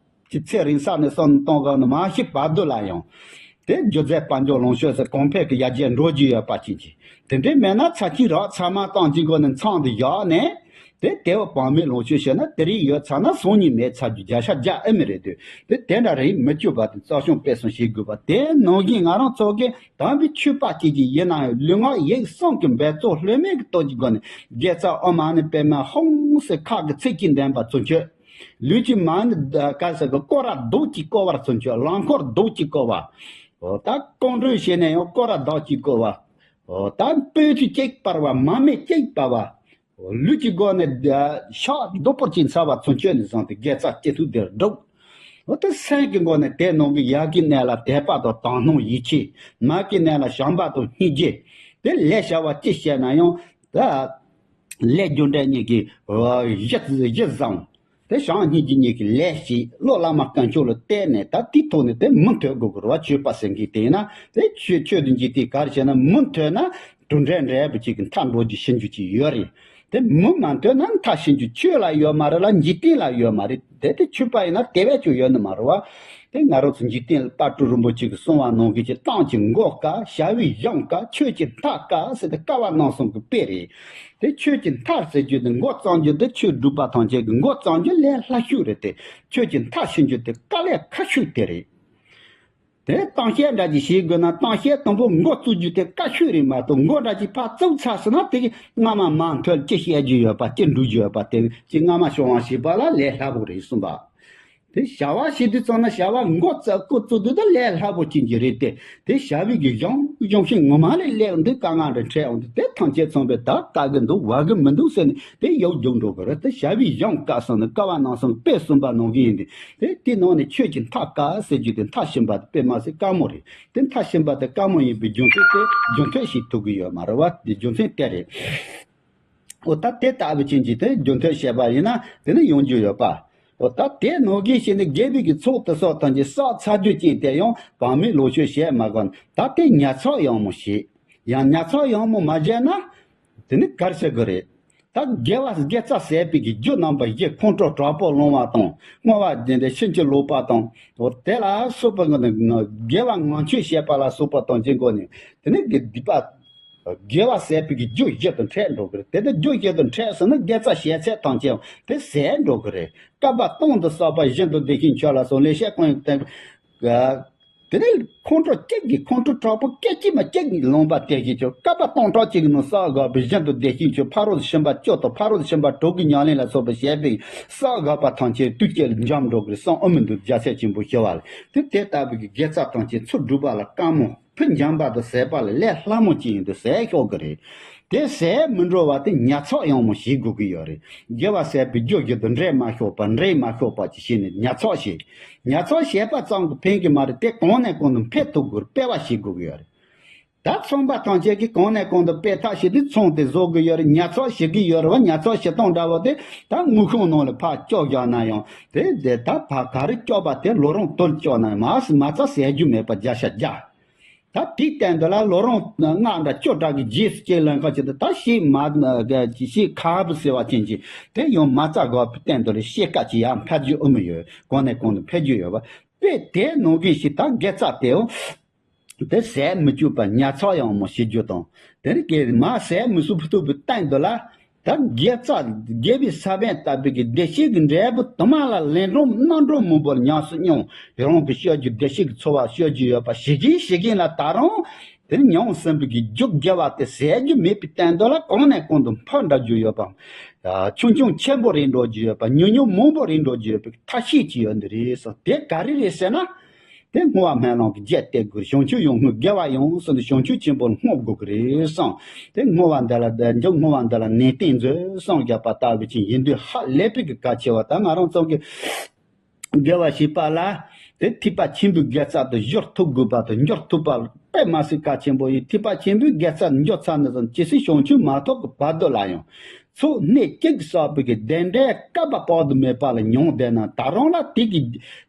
ཀྱི་ཚེ་རིང་ས་ནས་གསུམ་གཏོང་ག་ནི་མ་ཤི་བར་དུ་ལ་ཡང་དེ་རྒྱུ་རྫས་དཔལ་འབྱོར་ལོངས་སྤྱོད་ཟེར་གོང་འཕེལ་གྱི་ཡར་རྒྱས་འགྲོ་རྒྱུ་ཡོད་པ་ཅན་གྱི་དེ་འདྲའི་མེད་ན་ཚར་གཅིག་རག་ཚར་མ་བཏང་གཅིག་སྒོ་ནས་ཚང་དུ་བཞག་ནས་དེ་དེ་བ་བག་མེད་ལོངས་སྤྱོད་བྱས་ན་དེ་རིགས་ཡོད་ཚར་ན་སང་ཉིན་མེད་ཚར་རྒྱུ་བརྒྱ་ཆ་བརྒྱ་ཨེ་མི་རེད་དུས་དེ་དེ་འདྲ་རིགས་མི་བཅུག་པ་དེ་བརྩི་སྲུང་སྤེལ་གསུམ་བྱེད་དགོས་པ་དེ་ནང་བཞིན་ང་རང་ཚོ་གི་དམ་པའི་ཆོས་པ་སྐྱེས་ཀྱི་ཡིན་ན་ཡང་ལུས་ངག་ཡིད་གསུམ་གྱི་འབད་རྩོལ་ལྷོད་མེད་ཀྱི་སྟོབས་ཀྱི་སྒོ་ནས་དགེ་རྩ་ཨོཾ་མ་ཎི་པདྨེ་ཧཱུྃ་ཟེར་ཁ་གི་ཚིག་གིས་འདོན་པ་ཚུན་ཆོད། ལུས་ཀྱི་མ་ཎི་ག་ཟེར་གི་སྐོར་ར་རྡོག་གཅིག་བསྐོར་བར་ཚུན་ཆོད། རླངས་འཁོར་རྡོག་གཅིག་བསྐོར་བ། འོ་ད་རྐང་འགྲོས་བྱས་ནས་ཡང་སྐོར་ར་རྡོག་གཅིག་བསྐོར་བ། འོ་ད་སྤོས་ཆུ་གཅིག་སྤར་བ། མར་མེ་གཅིག་སྤར་བ། འོ་ལུས་ཀྱི་སྒོ་ནས་ཤག་རྡོག་པོར་གཅིག་འཚལ་བ་ཚུན་ཆོད་ནས་བཟུང་སྟེ་དགེ་རྩ་ཅི་ཐུབ་དེར་བསྒྲུབ། འོ་ད་སེམས་ཀྱི་སྒོ་ནས་དེ་ནང་གི་ཡིད་ཀྱི་གནས་ལ་དད་པ་དང་དག་སྣང་ཡིད་ཆེས། མ་གི་གནས་ལ་བྱམས་པ་དང་སྙིང་རྗེ། དེ་ལས་བྱ་བ་ཅི་བྱས་ན་ཡང་ད། ལས་རྒྱུ་འབྲས་གཉིས་ཀྱི་གཞི་གཞི་བཟང་། དེ་བྱམས་སྙིང་རྗེ་གཉིས་ཀྱི་ལས་ཞིག་བློ་བླ་མ་དཀོན་མཆོག་ལ་བརྟེན་ནས་ད་དེའི་ཐོག་ནས་དེ་མུ་མཐུད་དགོས་དགོས་རེད་བ། ཆོས་པ་ཟེར་མཁན་དེ་ཡིན་ན་དེ་ཆོས་ཆོས་དང་འཇིག་རྟེན་ག་རེ་བྱས་ན་མུ་མཐུད་ན་གྲུབ་འབྲས་འབྲས་བུ་གཅིག་གི་མཐའ་འགྲོ་རྒྱུ་ཤི་རྒྱུ་གཅིག་ཡོད་རེད། དེ་མུ་མ་མཐུད་ན་མཐའ་ཕྱིན་རྒྱུ་ཆོས་ལ་ཡོད་མ་རེད་ལ། འཇིག་རྟེན་ལ་ཡོད་མ་རེད། དེ་དེ་ཆོས་པ་ཡིན་ན་དེ་བས་ཀྱང་ཡོད་ནི་མ་རེད་བ། དེ་ང་རང་ཚོ་འཇིག་རྟེན་ལ་དཔལ་སྤྲུལ་རིན་པོ་ཆེ་གིས་གསུངས་པ་ནང་བཞིན་གྱི་ཏང་གི་མགོ་དཀའ། བྱ་བའི་གཞུང་དཀའ། ཆོས་ཀྱི་མཐའ་དཀའ་ཟེར་ཏེ་དཀའ་བ་སྣ་གསུམ་གྱི་དཔེ་རེད། དེ་ཆོས་ཀྱི་མཐའ་ཟེར་རྒྱུ་དེ་མགོ་བརྩམས་རྒྱུ་དེ་ཆོས་སྒྲུབ་པ་ཐམས་ཅད་ཀྱི་མགོ་བརྩམས་རྒྱུ་ལས་སླ་ཤོས་རེད་དེ། ཆོས་ཀྱི་མཐའ་ཕྱིན་རྒྱུ་དེ་དཀའ་ལས་ཁག་ཤོས་དེ་རེད། དེ་གཏམ་བཤད་འདྲ་ཅིག་བྱེད་དགོས་ན་གཏམ་བཤད་དང་པོ་མགོ་བཙུགས་རྒྱུ་དེ་དཀའ་ཤོས་རེད་མ་གཏོགས། མགོ་འདྲ་ཅིག་ཕར་བཙུགས་ཚར་སོང་ན་དེ་གི་རྔ་མ་མ་མཐུད་ཅི་བཤད་རྒྱུ་ཡོད་པ་ཅི་འགྲུབ་རྒྱུ་ཡོད་པ་དེ་ཅི་རྔ་མ་ཤོར་བ་ཞིག་པ་ལ་ལས་སླ་པོ་རེད་གསུངས་པ། དེ་བྱ་བ་བྱེད་དུས་ཙམ་ན་བྱ་བ་མགོ་བཙུགས་མགོ་བཙུགས་དུས་ད་ལས་སླ་པོ་ཅན་གྱི་རེད་དེ། དེ་བྱ་བའི་གི་གཞུང་གཞུང་ཤིང་ངོ་མ་ལས་སླེབས་འདུག་དཀའ་ངལ་རེ་འཕྲད་འོང་དུས་དེ་ཐམས་ཅད་ཚང་པའི་ད་དཀའ་གི་འདུག་བ་གི་མི་འདུག་ཟེར་ནས་དེ་ཡོག་རྒྱུག་འགྲོ་གི་རེད། དེ་བྱ་བའི་གཞུང་དཀའ་སོང་ནས་དཀའ་བ་སྣ་གསུམ་དཔེ་གསུམ་པ་ནང་བཞིན་ཡིན་ཏེ། དེ་དེ་ནང་ནས་ཆོས་ཀྱི་མཐའ་དཀའ་ཟེར་རྒྱུ་དེ་མཐའ་ཕྱིན་པ་དེ་དཔེ་མ་སྲིད་དཀའ་མོ་རེད། དེ་མཐའ་ཕྱིན་པ་དེ་དཀའ་མོ་ཡིན་པའི་རྒྱུ་མཚན་དེ་རྒྱུ་མཚན་ཞིག་ཐུག་གི་ཡོད་མ་རེད་བ། དེ་རྒྱུ་མཚན་དེ་རེད། འོ་ད་དེ་ལྟ་བུ་ཅན་གྱི་དེ་རྒྱུ་མཐུན་བྱས་པ་ཡིན་ན་དེ་ནི་ཡོང་རྒྱུ་ཡོད་པ། འོ་ད་དེ་ནང་བཞིན་བྱས་ནས་དགེ་བའི་གི་ཚོགས་དེ་སོགས་ཐམས་ཅད་བསགས་ཚར་རྒྱུ་ཅན་དེ་ཡང་བག་མེད་ལོག་སྤྱོད་བྱས་མ་དགོས་ན་ད་དེ་ཉར་ཚགས་ཡང་མོ་བྱེད། ཡང་ཉར་ཚགས་ཡང་མོ་མ་བྱས་ན། དེ་ནི་གར་ཟེར་གི་རེད། ད་དགེ་བ་དགེ་རྩ་ཟད་པའི་གི་རྒྱུ་རྣམ་པ་བཞི་ཁོང་ཁྲོ་དྲག་པོ་སློང་བ་དང་བསྔོ་བ་དེ་འདྲ་ཕྱིན་ཅི་ལོག་པ་དང་། འོ་དེ་ལ་སོགས་པ་དགེ་བ་ངན་སྤྱོད་བྱེད་པ་ལ་སོགས་པ་དང་བཅས་སྒོ་ནས་དེ་ནི་དགེ་སྡིག་པ། དགེ་བ་ཟད་པའི་གི་རྒྱུ་བཞི་དང་འཕྲད་འགྲོ་གི་རེད། དེ་ནི་རྒྱུ་བཞི་དང་འཕྲད་སོང་ན་དགེ་རྩ་བྱས་ཚད་ཐམས་ཅད་དེ་ཟད་འགྲོ་གི་རེད། བསྐལ་པ་སྟོང་དུ་བསགས་པ་བཞིན་དུ་བདེ་གཤེགས་མཆོག་ལ་སོགས་ལེགས་བཤད་ཀུན་ཡང་བསྟན། དེ་ནས་ཁོང་ཁྲོ་སྐྱེ་གི་ཁོང་ཁྲོ་དྲག་པོ་སྐད་ཅིག་མ་སྐྱེ་གི་ལོང་པ་དེ་བཞིན་ཆོས་བསྐལ་པ་སྟོང་ཕྲག་གཅིག་གི་ནང་བསགས་དགོས་པའི་བཞིན་དུ་བདེ་གཤེགས་མཆོག་ཕ་རོལ་ཕྱིན་པ་བཅུ་དང་ཕ་རོལ་ཕྱིན་པ་དྲུག་གི་ཉམས་ལེན་ལ་སོགས་པ་བྱས་པའི་བསགས་དགོས་པ་ཐམས་ཅད་དུས་གཅིག་ལ་འཇོམས་འགྲོ་གི་རེད་གསུངས་ཨ་མི་འདུག་རྒྱལ་སྲས་ཆེན་པོ་ཞི་བ་ལྷས། དེ་དེ་ལྟ་བུའི་གི་དགེ་རྩ་ཐམས་ཅད་ཚུར་སྒྲུབ་པ་ལ་དཀའ་མོ། ཕུ་འཇམ་པ་དང་ཟད་པ་ལ་ལས་སླ་མོ་ཅིག་ཡིན་དུས་ཟད་ཤོག་གི་རེད། དེ་ཟད་མི་འགྲོ་བ་དེ་ཉར་ཚགས་ཡང་མོ་བྱེད་དགོས་ཀྱི་ཡོད་རེད། དགེ་བ་ཟད་པའི་རྒྱུ་བཞི་དང་འབྲལ་མ་ཤོག་པ་འབྲལ་མ་ཤོག་པ་ཅིག་བྱས་ནས་ཉར་ཚགས་བྱེད། ཉར་ཚགས་བྱས་པ་ཙམ་གྱིས་ཕན་གྱི་མ་རེད་དེ་གང་ནས་གང་དུ་འཕེལ་ཐུབ་དགོས་རེད། སྤེལ་བ་བྱེད་དགོས་ཀྱི་ཡོད་རེད། ད་ཚོང་པ་ཐམས་ཅད་ཀྱིས་གང་ནས་གང་དུ་སྤེལ་ཐབས་བྱེད་དུས་ཚོང་དེ་བཟོ་གི་ཡོད་རེད། ཉར་ཚགས་བྱེད་ཀྱི་ཡོད་རེད་བ། ཉར་ཚགས་བྱེད་སྟངས་འདྲ་བོ་དེ་ད་དངུལ་ཁང་ནང་ལ་ཕར་བཅུག་བཞག་ན་ཡང་དེ་དེ་ད་ཕར་ག་རེ་བཅུག་པ་དེ་ལོ་རིམ་བདུན་བཅུག་ན་ཡང་མ་མ་རྩ་ཟད་རྒྱུ་མེད་པ་བརྒྱ་ཆ་བརྒྱ། ད་དེའི་སྟེང་དུ་ལ་ལོ་རིམ་ལྔ་འདྲ་བཅུ་འདྲ་གི་རྗེས་སུ་སྐྱེལ་ལེན་ཁ་ཅིག་ཏུ་ད་ཤེས་མ་ཤེས་ཁ་བུ་ཟེར་བ་ཅན་གྱི་དེ་ཡང་མ་རྩ་དགོས་པའི་སྟེང་དུ་ལ་ཤེས་ཀ་ཅིག་ཡང་འཕེལ་རྒྱུ་ཨུ་མི་ཡོད། གང་ནས་གང་དུ་འཕེལ་རྒྱུ་ཡོད་པ་དཔེ་དེ་ནང་བཞིན་ཞིག་ད་དགེ་རྩ་དེའོ། དེ་ཟད་མི་བཅུག་པར་ཉར་ཚགས་ཡང་མོ་བྱེད་རྒྱུ་དང་། དེ་ནི་གེ་མ་ཟད་མི་ཚུགས་ཐུབ་པའི་སྟེང་དུ་ལ། ད་དགེ་རྩ་དགེ་བའི་ས་བོན་ལྟ་བུའི་གི་བདེ་གཤེགས་ཀྱི་འབྲས་བུ་དུ་མ་ལ་ལན་གྲངས་རྣམ་གྲངས་མང་པོར་ཉམས་སུ་མྱོང་། རང་གི་སྤྱོད་རྒྱུ་བདེ་གཤེགས་ཀྱི་འཚོ་བ་སྤྱོད་རྒྱུ་ཡོད་པ་ཞིག་གིས་ཞིག་གིས་ལ་ད་རུང་དེ་ནི་མྱོང་ཟིན་པའི་གི་རྒྱུ་དགེ་བ་དེ་ཟད་རྒྱུ་མེད་པའི་སྟེང་དུ་ལ་གང་ནས་གང་དུ་འཕར་འགྲོ་རྒྱུ་ཡོད་པ། ཆུང་ཆུང་ཆེན་པོ་རེད་འགྲོ་རྒྱུ་ཡོད་པ། ཉུང་ཉུང་མང་པོ་རེད་འགྲོ་རྒྱུ་ཡོད་པའི་ཐབས་ཤེས་ཅིག་ཡོད་འདི་རེད་ཟེར། དེ་ག་རེ་རེད་ཟེར་ན། དེ་བསྔོ་བ་སྨོན་ལམ་གྱི་རྒྱས་བཏབ་དགོས། བྱང་ཆུབ་ཡོངས་བསྔོས་དགེ་བ་ཡོངས་སུ་འདུ་བྱང་ཆུབ་ཆེན་པོར་བསྔོ་དགོས་ཀྱི་རེད་གསུངས། དེ་བསྔོ་བ་འདི་ལ་བདེ་འཇོག་བསྔོ་བ་འདི་ལ་ནན་ཏན་མཛོད་གསུངས་བཞག་པ་ལྟ་བུ་ཅིག་ཡིན་དུས་ཧ་ལས་པའི་གི་གལ་ཆེ་བ། ད་ང་རང་ཚོ་གི་དགེ་བ་བྱེད་པ་ལ་དེ་ཐེག་པ་ཆེན་པོའི་དགེ་རྩ་དུ་སྦྱོར་ཐུབ་དགོས་པ་དང་སྦྱོར་ཐུབ་པ་དཔེ་མ་སྲིད་གལ་ཆེན་པོ་ཡིན། ཐེག་པ་ཆེན་པོའི་དགེ་རྩ་འཇོག་ཚར་ནས་བཟུང་ཇི་སྲིད་བྱང་ཆུབ་མ་ཐོབ་ཀྱི་བར་དུ་ལ་ཡང་། ཚོགས་སྣེ་གཅིག་གིས་བསགས་པའི་གི་བདེ་འབྲས་བསྐལ་པ་དཔག་ཏུ་མེད་པ་ལ་མྱོང་བསྡད་ན་ད་རུང་ལ་དེ་གི་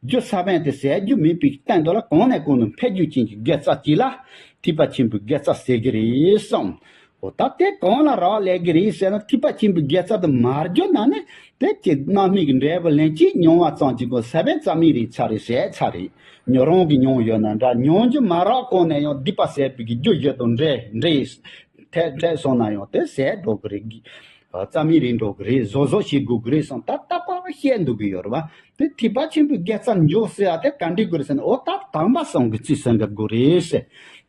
རྒྱུ་ས་བོན་དེ་ཟད་རྒྱུ་མེད་པའི་སྟེང་དུ་ལ་གང་ནས་གང་དུ་འཕེལ་རྒྱུ་ཅན་གྱི་དགེ་རྩ་གཅིག་ལ་ཐེག་པ་ཆེན་པོའི་དགེ་རྩ་ཟེར་གི་རེད་གསུངས། འོ་ད་དེ་གང་ལ་རག་ལས་གི་རེད་ཟེར་ན་ཐེག་པ་ཆེན་པོའི་དགེ་རྩ་དེ་མར་གྱུར་ན་ནི་དེ་ཀྱི་རྣམ་སྨིན་གྱི་འབྲས་བུ་ལན་གཅིག་མྱོང་བ་ཙམ་གྱིས་ཁོ་ས་བོན་རྩ་མེད་རེད་ཚར་རེད་ཟད་ཚར་རེད། ཉོ་རང་གི་མྱོང་ཡོད་ན་འདྲ་མྱོང་རྒྱུ་མ་རག་གོང་ནས་ཡང་སྡིག་པ་ཟད་པའི་གི་རྒྱུ་བཞི་དང་འབྲེལ་འདྲེས། འཕྲད་འཕྲད་སོང་ན་ཡང་དེ་ཟད་འགྲོ་གི་རེད། རྩ་མེད་རེད་འགྲོ་གི་རེད། བཟོ་བཟོ་བྱེད་དགོས་གི་རེད་བསམ་ད་ལྟ་པ་བཤད་འདུག་གི་ཡོད་རེད་བ། དེ་ཐེག་པ་ཆེན་པོའི་དགེ་རྩ་འཇོག་ཟེར་ཡ་དེ་ག་འདྲི་དགོས་རེད་ཟེར་ན་འོ་ད་དམ་པ་སངས་རྒྱས་ཀྱིས་ཟེར་འགའ་དགོས་རེད་ཟེར།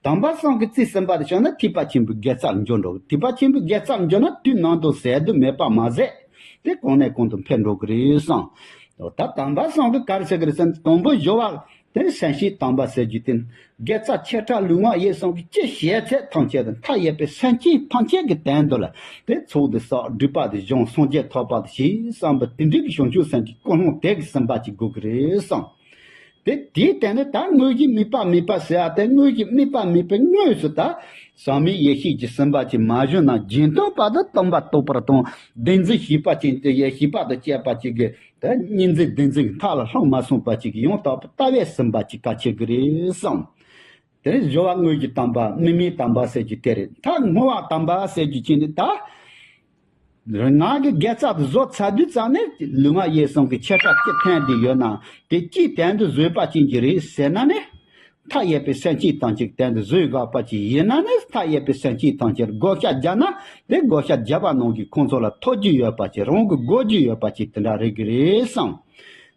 དམ་པ་སངས་རྒྱས་ཀྱིས་ཟེར་འབའ་དེ་བྱུང་ན་ཐེག་པ་ཆེན་པོའི་དགེ་རྩ་འཇོག་འགྲོ་གི། ཐེག་པ་ཆེན་པོའི་དགེ་རྩ་འཇོག་ན་དུས་ནམ་དུ་ཟད་དུ་མེད་པ་མ་ཟད་དེ་གང་ནས་གང་དུ་འཕེལ་འགྲོ་གི་རེད་བསམ། འོ་ད་དམ་པ་སངས་རྒྱས་ག་རེ་ཟེར་གི་རེད་ཟེར་ན་དང་པོ་སྦྱོར་བ། དེ་ནི་སེམས་བསྐྱེད་དམ་པ་ཟེར་རྒྱུ་དེ་ནི་དགེ་རྩ་ཆེ་ཕྲ་ལུས་ངག་ཡིད་གསུམ་གྱི་ཅི་བྱས་ཚད་ཐམས་ཅད་དུ་མཐའ་ཡས་པའི་སེམས་ཅན་ཐམས་ཅད་ཀྱི་དོན་དུ་ལ་དེ་ཚོགས་དེ་བསགས་སྒྲིབ་པ་དེ་སྦྱོང་སངས་རྒྱས་ཐོབ་པ་དེ་ཞེས་བསམ་པའི་དེ་འདྲའི་གི་བྱང་ཆུབ་སེམས་ཀྱི་ཀུན་སློང་དེ་གི་ཟིན་པ་ཅིག་དགོས་ཀྱི་རེད་བསམ། དེ་དེའི་སྟེང་ནས་ད་དངོས་གཞི་དམིགས་པ་དམིགས་པ་ཟེར་ཡ་དེ་དངོས་གཞི་དམིགས་པ་དམིགས་པའི་དངོས་སུ་ད་ཟག་མེད་ཡེ་ཤེས་ཀྱི་ཟིན་པ་ཅིག་མ་བྱུང་ན་རྗེས་ཟློས་པ་དང་སྟོན་པ་རྟོགས་པར་དང་བདེན་འཛིན་བྱེད་པ་ཅིག་དེ་ཡེ་ཤེས་པ་དང་བཅས་པ་ཅིག་གི། ད་གཉིས་འཛིན་བདེན་འཛིན་གྱི་མཐའ་ལ་ལྷུང་མ་སོང་བ་ཅིག་གི་ཡང་དག་པའི་ལྟ་བས་ཟིན་པ་ཅིག་གལ་ཆེ་གི་རེད་བསམ། དེ་ནས་སྦྱོར་བ་དངོས་ཀྱི་དམ་པ་དམིགས་མེད་དམ་པ་ཟེར་རྒྱུ་དེ་རེད། ད་བསྔོ་བ་དམ་པ་ཟེར་རྒྱུ་ཅན་ནི་ད་ ང་གི་དགེ་རྩ་དེ་བཟོ་ཚར་དུས་ཙམ་ནས་ལུས་ངག་ཡིད་གསུམ་གྱི་ཆེ་ཕྲ་ཅི་ཐོན་བསྡད་ཡོད་ན་དེ་ཅིས་དོན་དུ་བཟོས་པ་ཅན་གྱི་རེད་ཟེར་ན་ནི། མཐའ་ཡས་པའི་སེམས་ཅན་ཐམས་ཅད་དོན་དུ་བཟོས་དགོས་པ་ཅིག་ཡིན་ན་ནི། མཐའ་ཡས་པའི་སེམས་ཅན་ཐམས་ཅད་བགོ་བཤའ་བརྒྱབ་ན་དེ་བགོ་བཤའ་བརྒྱབ་པ་ནང་གི་ཁོང་ཚོ་ལ་ཐོབ་རྒྱུ་ཡོད་པ་ཅིག་རང་གི་དགོས་རྒྱུ་ཡོད་པ་ཅིག་དེ་འདྲ་རེད་གི་རེད་བསམ།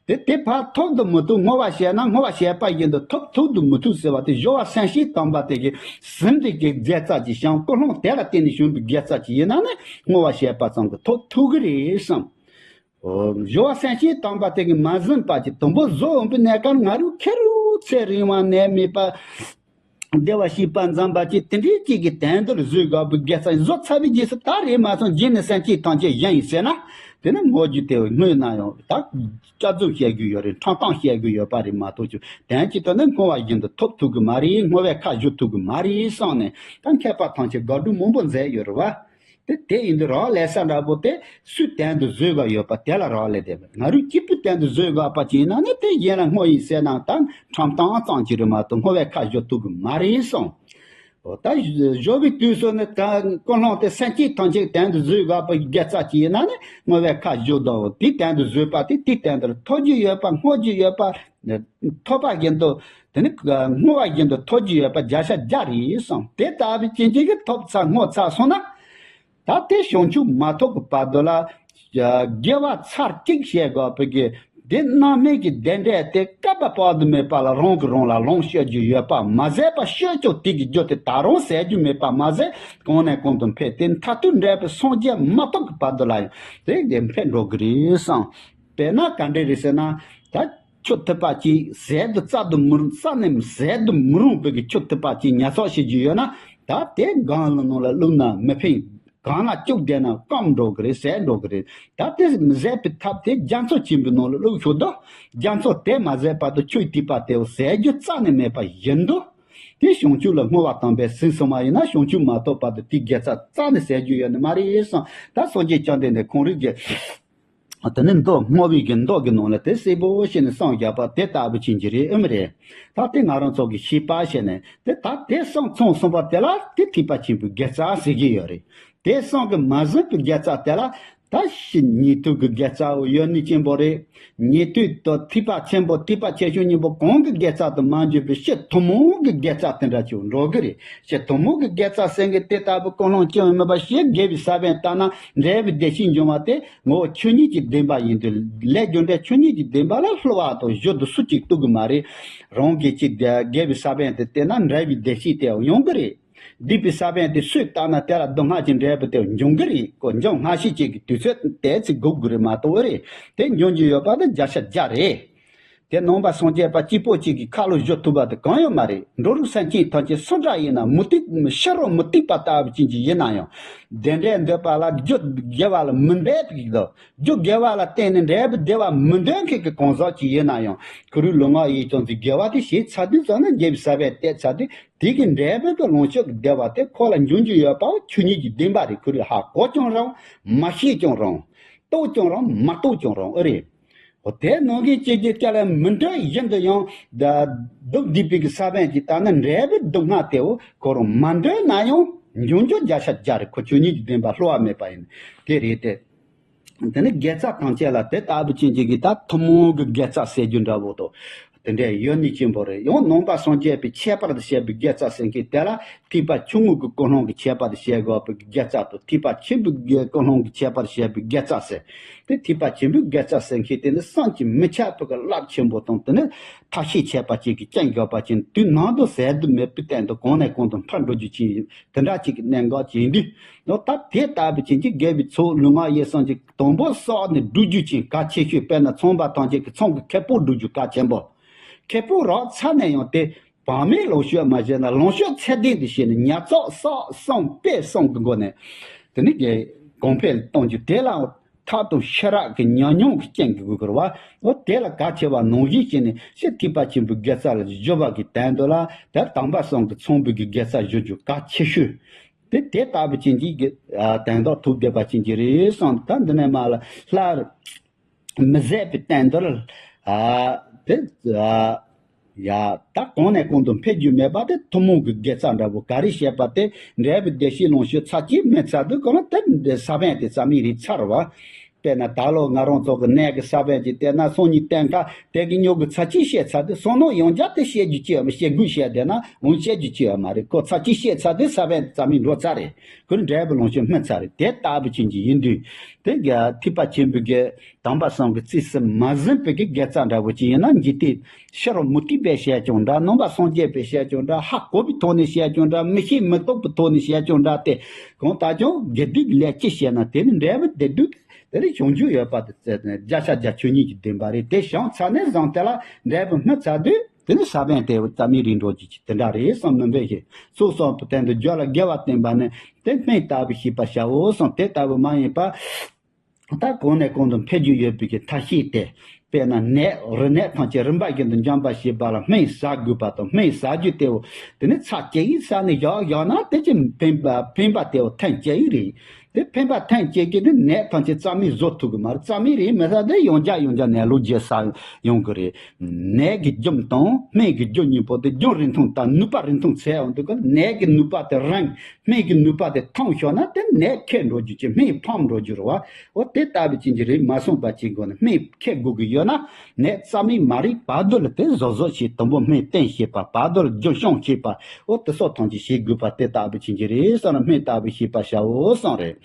དེ་དེ་ཕར་ཐོབ་ཏུ་མི་ཐུབ། བསྔོ་བ་བྱས་ན་བསྔོ་བ་བྱས་པ་བཞིན་དུ་ཐོབ་ཐུབ་ཏུ་མི་ཐུབ་ཟེར་བ་དེ། སྦྱོར་བ་སེམས་བསྐྱེད་དམ་པ་དེ་གིས་ཟིན་པའི་གི་དགེ་རྩ་ཅིག་བྱུང་། ཀུན་སློང་དེ་ལ་བརྟེན་ནས་བྱུང་བའི་དགེ་རྩ་ཅིག་ཡིན་ན་ནི། བསྔོ་བ་བྱས་པ་ཙམ་གྱིས་ཐོབ་ཐུབ་གི་རེད་བསམ། ཨོ། སྦྱོར་བ་སེམས་བསྐྱེད་དམ་པ་དེ་གིས་མ་ཟིན་པ་ཅིག་དུམ་བུ་བཟོ་འོང་བའི་གནས་སྐབས་ང་རང་ཁེར་རོ་ཚེ་རིང་བ་ནད་མེད་པ། བདེ་བར་གཤེགས་པ་འཛོམས་པ་ཅིག་དེ་འདྲའི་ཅིག་གི་དོན་དུ་བཟོས་དགོས་པའི་དགེ་རྩ་བཟོ་ཚར་བའི་རྗེས་སུ། ད་རེས་མ་སོང་རྗེས་ནས་སེམས་བསྐྱེད་ཐམས་ཅད་གཞན་ཡིན་ཟེར་ན། དེ་ནི་བསྔོ་རྒྱུ་དེ་བས་སྔོན་ན་ཡང་ད་བསྐྱར་རྫོགས་བཤད་རྒྱུ་ཡོད་རེད། འཕྲོས་དོན་བཤད་རྒྱུ་ཡོད་པ་རེད་མ་གཏོགས། ཀྱི་དོན་གྱི་ཐོག་ནས་བསྔོ་བ་བཞིན་དུ་ཐོབ་ཐུབ་གི་མ་རེད། བསྔོ་བས་ཁ་བཞོ་ཐུབ་གི་མ་རེད་བསམ་ནས། ད་མཁས་པ་ཐམས་ཅད་དགག་སྒྲུབ་མང་པོ་མཛད་ཡོད་རེད་བ། དེ་དེ་ཡིན་དུས་རང་ལས་ས་འདྲ་པོ་དེ་སུས་དོན་དུ་བཟོས་དགོས་ཡོད་པ་དེ་ལ་རག་ལས་བསྡད་པ། ང་རང་གཅིག་པུས་དོན་དུ་བཟོས་དགོས་པ་ཅིག་ཡིན་ན་ནི། དེ་གཞན་ལ་བསྔོ་ཡིན་ཟེར་ན་ད་འཕྲོས་དོན་ཙམ་ཅིག་རེད་མ་གཏོགས་བསྔོ་བས་ཁ་བཞོ་ཐུབ་གི་མ་རེད་གསུངས། འོ། ད་བཞོ་བའི་དུས་སུ་ནི་ད་ཀུན་སློང་དེ་སེམས་བསྐྱེད་ཐམས་ཅད་དོན་དུ་བཟོས་དགོས་པ་དགེ་རྩ་ཅིག་ཡིན་ན་ནི། བསྔོ་བས་ཁ་བཞོ་དང་། དེ་དོན་དུ་བཟོས་པ་དེ་དེ་དོན་དུ་ཐོབ་རྒྱུ་ཡོད་པ། བསྔོ་རྒྱུ་ཡོད་པ། ཐོབ་པ་བཞིན་དུ། དེ་ནི་བསྔོ་བ་བཞིན་དུ་ཐོབ་རྒྱུ་ཡོད་པ་བརྒྱ་ཆ་བརྒྱ་རེད་གསུངས། དེ་ལྟ་བུའི་རྐྱེན་གྱིས་ཐོབ་ཚར་བསྔོ་ཚར་སོང་ན། ད་དེ་བྱང་ཆུབ་མ་ཐོབ་ཀྱི་བར་དུ་ལ། དགེ་བ་ཚར་གཅིག་བྱེད་དགོས་པའི་གི། དེ་རྣམ་སྨིན་གྱི་བདེ་འབྲས་དེ་བསྐལ་པ་དཔག་ཏུ་མེད་པ་ལ་རང་གིས་རང་ལ་ལོངས་སྤྱོད་རྒྱུ་ཡོད་པ་མ་ཟད་པ། སྤྱོད་ཀྱང་དེ་གི་རྒྱུ་དེ་ད་རུང་ཟད་རྒྱུ་མེད་པ་མ་ཟད། གོང་ནས་གོང་དུ་འཕེལ་ཏེ་མཐར་ཐུག་འབྲས་བུ་སངས་རྒྱས་མ་ཐོབ་ཀྱི་བར་དུ་ལ་ཡང་དེ་དེ་འཕེལ་འགྲོ་གི་རེད་གསུངས། དཔེར་ན་ག་འདྲ་རེད་ཟེར་ན། ད་ཆུ་ཐིགས་པ་གཅིག་ཟད་དུ་རྩ་དུ་མི་རུང་། རྩ་ནས་ཟད་དུ་མི་རུང་བའི་གི་ཆུ་ཐིགས་པ་གཅིག་ཉར་ཚགས་བྱེད་རྒྱུ་ཡོད་ན། ད་དེ་སྒང་ལ་ནང་ལ་བླུགས་ན་མི་ཕན། སྒང་ལ་བཅུག་བསྡད་ན་སྐམ་འགྲོ་གི་རེད། ཟད་འགྲོ་གི་རེད། ད་དེ་མི་ཟད་པའི་ཐབས་དེ་རྒྱ་མཚོ་ཆེན་པོའི་ནང་ལ་བླུགས་ཆོག་དོ། རྒྱ་མཚོ་དེ་མ་ཟད་བར་དུ་ཆུའི་ཐིགས་པ་དེ་ཟད་རྒྱུ་རྩ་ནས་མེད་པ་བཞིན་དུ། དེ་བྱང་ཆུབ་ལ་བསྔོ་བ་དམ་པས་ཟིན་སོང་བ་ཡིན་ན། བྱང་ཆུབ་མ་ཐོབ་བར་དུ་དེའི་དགེ་རྩ་རྩ་ནས་ཟད་རྒྱུ་ཡོད་ནི་མ་རེད་གསུངས། ད་སངས་རྒྱས་བཅོམ་ལྡན་འདས་ཁོང་རང་གིས། དེ་ནི་མདོ་བསྔོ་བའི་གི་མདོ་གི་ནང་ལ་དེ་གསལ་པོ་བྱས་ནས་གསུངས་བཞག་པ་དེ་ལྟ་བུ་ཅན་གྱི་རེད། ཨེ་མ་རེད། ད་དེ་ང་རང་ཚོ་གི་ཤེས་པ་བྱས་ནས་དེ་ད་དེ་གསུངས་ཚང་སོང་བ་དེ་ལ་དེ་ཐེག་པ་ཆེན་པོའི་དགེ་རྩ་ཟེར་གྱི་ཡོད་རེད། དེ་གསུངས་གི་མ་ཟིན་པའི་དགེ་རྩ་དེ་ལ་ད་ཕྱི་ཉན་ཐོས་ཀྱི་དགེ་རྩ་ཡོད་ནི་ཆེན་པོ་རེད། ཉན་ཐོས་དང་ཐེག་པ་ཆེན་པོ། ཐེག་པ་ཆེ་ཆུང་གཉིས་པོ་གང་གི་དགེ་རྩ་དུ་མ་འགྱུར་བའི་ཕྱི་ཐུན་མོང་གི་དགེ་རྩ་དེ་འདྲ་ཅིག་འགྲོ་གི་རེད། ཕྱི་ཐུན་མོང་གི་དགེ་རྩ་ཟེར་མཁན་དེ་ལྟ་བུ་ཀུན་སློང་སྐྱོན་མེད་པ་ཞིག་དགེ་བའི་ས་བོན་བཏབ་ན་འབྲས་བུ་བདེ་གཤེགས་འབྱུང་བ་དེ་ངོ་བོ་ཆོས་ཉིད་ཀྱི་བདེན་པ་ཡིན་དུས། ལས་རྒྱུ་འབྲས་ཆོས་ཉིད་ཀྱི་བདེན་པ་ལ་བསླུ་བ་དང་བརྗོད་དུ་སུ་གཅིག་གཏུག་གི་མ་རེད། རང་གིས་ཅིག་དགེ་བའི་ས་བོན་དེ་བཏབ་ན་འབྲས་བུ་བདེ་གཤེགས་དེ་ཡོང་གི་རེད། སྡིག་པའི་ས་བོན་དེ་སུས་བཏབ་ན་དེ་ལ་སྡུག་བསྔལ་གྱི་འབྲས་བུ་དེ་འབྱུང་གི་རེད། ཁོ་འབྱུང་སྔ་ཕྱི་གཅིག་གི་དུས་ཚོད་དེ་ཚིག་སྒུག་དགོས་རེད་མ་གཏོགས། ཨེ་རེད། དེ་འབྱུང་རྒྱུ་ཡོད་པ་དེ་བརྒྱ་ཆ་བརྒྱ་རེད། དེ་ནང་པ་སངས་རྒྱས་པ་གཅིག་པོ་གཅིག་གིས་ཁ་ལོ་བཞུ་ཐུབ་པ་དེ་གང་ཡང་མ་རེད། འགྲོ་རིགས་སེམས་ཅན་ཐམས་ཅད་སུ་འདྲ་ཡིན་ན། མུ་སྟེགས་ཕྱི་རོལ་མུ་སྟེགས་པ་ལྟ་བུ་ཅན་ཅིག་ཡིན་ན་ཡང་། བདེ་འབྲས་འདོད་པ་ལ་རྒྱུ་དགེ་བ་ལ་མི་འདོད་པའི་དང་། རྒྱུ་དགེ་བ་ལ་བརྟེན་ནས་འབྲས་བུ་བདེ་བ་མི་འདོད་མཁན་གྱི་གང་ཟག་ཅིག་ཡིན་ན་ཡང་། ཁོ་རང་ལུས་ངག་ཡིད་གསུམ་གྱི་དགེ་བ་དེ་བྱས་ཚར་དུས་ཙམ་ན། དགེ་བའི་ས་བོན་བཏབ་ཚར་དུས། དེ་གི་འབྲས་བུ་གི་ལོངས་སྤྱོད་ཀྱི་བདེ་བ་དེ་ཁོ་ལ་འབྱུང་རྒྱུ་ཡོད་པ་ཆོས་ཉིད་ཀྱི་བདེན་པ་རེད། ཁོ་རང་ཧ་གོ་ཀྱང་རུང་། མ་ཤེས་ཀྱང་རུང་། རྟོགས་ཀྱང་རུང་། མ་རྟོགས་ཀྱང་རུང་། ཨེ་རེད། འོ། དེ་ནང་བཞིན་བྱས་ཀྱི་ཅག་ལ་མི་འདོད་བཞིན་དུ་ཡང་སྡུག་བསྡུས་པའི་གི་ས་བོན་གྱི་ལྟ་ན་འབྲས་བུ་སྡུག་བསྔལ་དེའོ་ཁོ་རང་མ་འདོད་ན་ཡང་འབྱུང་རྒྱུ་བརྒྱ་ཆ་བརྒྱ་རེད། ཁོ་ཆོས་ཉིད་ཀྱི་བདེན་པ་བསླུ་བ་མེད་པ་ཡིན། དེ་རེད་དེ། དེ་ནི་དགེ་རྩ་ཐམས་ཅད་ལ་དེ་ལྟ་བུ་ཅན་གྱི་གི་ད་ཐུན་མོང་གི་དགེ་རྩ་ཟེར་རྒྱུ་འདྲ་བོ་དང་། དེ་འདྲའི་ཡོད་ནི་ཆེན་པོ་རེད། ཡང་ནང་པ་སངས་རྒྱས་པའི་ཁྱད་པར་དུ་བཤད་པའི་དགེ་རྩ་ཟེར་མཁན་དེ་ལ་ཐེག་པ་ཆུང་ངུ་གི་ཀུན་སློང་གི་ཁྱད་པར་དུ་བཤད་དགོས་པའི་དགེ་རྩ་དང་། ཐེག་པ་ཆེན་པོའི་ཀུན་སློང་གི་ཁྱད་པར་དུ་བཤད་པའི་དགེ་རྩ་ཟེར། དེ་ཐེག་པ་ཆེན་པོའི་དགེ་རྩ་ཟེར་མཁན་དེ་ནི་བསམ་གྱིས་མི་ཁྱབ་པའི་གི་རླབས་ཆེན་པོ་དང་། དེ་ནི་ཐབས་ཤེས་ཆད་པ་ཅན་གྱི་རྐྱེན་དགོས་པ་ཅན། དུས་ནམ་དུ་ཟད་དུ་མེད་པའི་སྟེང་དུ་གོང་ནས་གོང་དུ་འཕེལ་འགྲོ་རྒྱུ་ཅན། དེ་འདྲ་ཅིག་གི་གནད་འགག་ཅིག་ཡིན་དུས། ད་དེ་ལྟ་བུ་ཅན་གྱི་དགེ་བའི་ཚོགས་ལུས་ངག་ཡིད་གསུམ་གྱི་དང་པོ་བསགས་ནས་སྒྲུབ་རྒྱུ་ཅན་གལ་ཆེ་ཤོས། དཔེར་ན་ཚོང་པ་ཐམས་ཅད་ཀྱིས་ཚོང་གི་ཁེ་སྤོགས་སྒྲུབ་རྒྱུ་གལ་ཆེན་པོ། ཁེ་སྤོགས་རག་ཚར་ནས་ཡང་དེ་བག་མེད་ལོངས་སྤྱོད་མ་བྱས་ན། ལོངས་སྤྱོད་ཚད་ལྡན་དུ་བྱས་ནས་ཉར་ཚགས་བསགས་གསུམ་སྤེལ་གསུམ་གྱི་སྒོ་ནས་དེ་ནི་གོང་འཕེལ་གཏོང་རྒྱུ་དེ་ལ་ཐབས་དང་ཤེས་རབ་ཀྱི་ཉམས་མྱོང་གི་རྐྱེན་གྱིས་དགོས་དགོས་རེད་བ། འོ། དེ་ལ་གལ་ཆེ་བ་ནང་བཞིན་བྱས་ནས་ཕྱི་ཐེག་པ་ཆེན་པོའི་དགེ་རྩ་ལ་སྦྱོར་བ་གི་དོན་དུ་ལ་དེ་དམ་པ་གསུམ་གྱི་ཚོང་པའི་གི་དགེ་རྩ་སྦྱོར་རྒྱུ་གལ་ཆེ་ཤོས། དེ་དེ་ལྟ་བུ་ཅན་གྱི་གི་ཨ་དོན་དག་ཐུགས་བདེ་བ་ཅན་གྱི་རེད་གསུངས། ད་འདི་ནས་མར་ལ་སླར་མི་ཟད་པའི་བསྟན་དོར། ཨ་དེ་ཨ་ ཡ། ད་གོང་ནས་གོང་དུ་འཕེལ་རྒྱུ་མེད་པ་དེ་ཐུན་མོང་གི་དགེ་རྩ་འདྲ་བོ་ག་རེ་བཤད་པ་དེ་འབྲས་བུ་བདེ་གཤེགས་ལོངས་སྤྱོད་ཚར་གཅིག་སྨིན་ཚར་དུས་གང་ལ་དེ་ས་བོན་དེ་རྩ་མེད་རེད་ཚར་བ། དཔེར་ན་ད་ལོ་ང་རང་ཚོ་གི་ནད་ཀྱི་ས་བོན་གྱི་དེ་ན་སང་ཉིན་གཏན་ཁ་དེ་གི་སྨྱུ་གུ་ཚར་གཅིག་བཤད་ཚར་དུས་སང་ནོ་ཡང་བསྐྱར་དེ་བཤད་རྒྱུ་ཅི་ཡོད་མ་བཤད་དགོས་བཤད་བསྡད་ན་འོང་བཤད་རྒྱུ་ཅི་ཡོད་མ་རེད། ཁོ་ཚར་གཅིག་བཤད་ཚར་དུས་ས་བོན་དེ་རྩ་མེད་འགྲོ་ཚར་རེད། ཁོ་འབྲས་བུ་ལོངས་སྤྱོད་སྨིན་ཚར་རེད། དེ་ལྟ་བུ་ཅན་གྱི་ཡིན་དུས་དེ་ག་ཐེག་པ་ཆེན་པོའི་གི་དམ་པ་སངས་རྒྱས་ཀྱི་རྩིས་སུ་མ་ཟིན་པའི་གི་དགེ་རྩ་འདྲ་བོ་ཅིག་ཡིན་ན་འཇིག་རྟེན་ཕྱི་རུ་མུ་སྟེགས་པས་བཤད་ཀྱང་འདྲ། ནང་པ་སངས་རྒྱས་པས་བཤད་ཀྱང་འདྲ། ཧ་གོ་བའི་ཐོག་ནས་བཤད་ཀྱང་འདྲ། མི་ཤེས་མི་རྟོགས་པའི་ཐོག་ནས་བཤད་ཀྱང་འདྲ། དེ་གང་ལྟར་ཀྱང་དགེ་སྡིག་ལས་ཅི་བཤད་ན་དེ་ནི་འབྲས་བུ་བདེ་སྡུག་དེ་ནི་བྱུང་རྒྱུ་ཡོད་པ་དེ་བརྒྱ་ཆ་བརྒྱ་ཆོས་ཉིད་ཀྱི་བདེན་པ་རེད། དེ་བྱུང་ཚར་ནས་བཟུང་དེ་ལ་འབྲས་བུ་སྨིན་ཚར་དུས་དེ་ནི་ས་བོན་དེ་རྩ་མེད་རིག་འགྲོ་རྒྱུ་ཅིག་དེ་འདྲ་རེད་བསམ་མི་འདོད་ཞེས་ཚོགས་བསགས་པའི་སྟེང་དུ་རྒྱུད་ལ་དགེ་བ་བསྟེན་པ་ནི་དེ་སྨན་ལྟ་བུ་ཤེས་པར་བྱའོ་གསུངས། དེ་ལྟ་བུ་མ་ཡིན་པ། ད་གོང་ནས་གོང་དུ་འཕེལ་རྒྱུ་ཡོད་པའི་གི་ཐབས་ཤེས་དེ། དཔེར་ན་ནད་རིམས་ནད་ཐམས་ཅད་རིམ་པ་བཞིན་དུ་འཇོམས་པར་བྱེད་པ་ལ་སྨན་ཟ་དགོས་པ་དང་སྨན་ཟ་རྒྱུ་དེའོ། དེ་ནི་ཚར་གཅིག་ཡིན་ས་ནས་བཞག་བཞག་ན་དེ་ཅི་ཕན་པ་ཕན་པ་དེའོ་ཐེངས་གཅིག་ཡིན་རེད། དེ་ཕན་པ་ཐེངས་གཅིག་གིས་ནི་ནད་ཐམས་ཅད་རྩ་མེད་བཟོ་ཐུབ་གི་མ་རེད། རྩ་མེད་རེད་མི་ས་དེ་ཡང་བསྐྱར་ཡང་བསྐྱར་ནད་ལོག་རྒྱས་ས་ཡོང་གི་རེད། ནད་ཀྱི་རྒྱུ་དང་སྨན་གྱི་རྒྱུ་གཉིས་པོ་དེ་རྒྱུ་རིང་ཐུང་དང་ནུས་པ་རིང་ཐུང་ཚད་ཡོང་དུས་ཀ་ནད་ཀྱི་ནུས་པ་དེ་རིང་། སྨན་གྱི་ནུས་པ་དེ་ཐང་ཤོར་ན་དེ་ནད་ཁེ་འགྲོ་རྒྱུ་ཅིག་སྨན་ཕམ་འགྲོ་རྒྱུ་རེད་བ། འོ་དེ་ལྟ་བུ་ཅན་གྱི་རིགས་མ་སོང་པ་ཅིག་དགོས་ན་སྨན་ཁེ་དགོས་ཀྱི་ཡོད་ན་ནད་རྩ་མེད་མ་རིག་བར་དོ་ལ་དེ་བཟོ་བཟོ་བྱེད་དུམ་བུ་སྨན་བསྟེན་བྱེད་པ་བར་དོ་ལ་རྒྱུན་སྐྱོང་བྱེད་པ་འོ་དེ་སོགས་ཐམས་ཅད་བྱེད་དགོས་པ་དེ་ལྟ་བུ་ཅན་གྱི་རིགས་སོགས་ན་སྨན་ལྟ་བུ་ཤེས་པར་བྱའོ་གསུངས་རེད།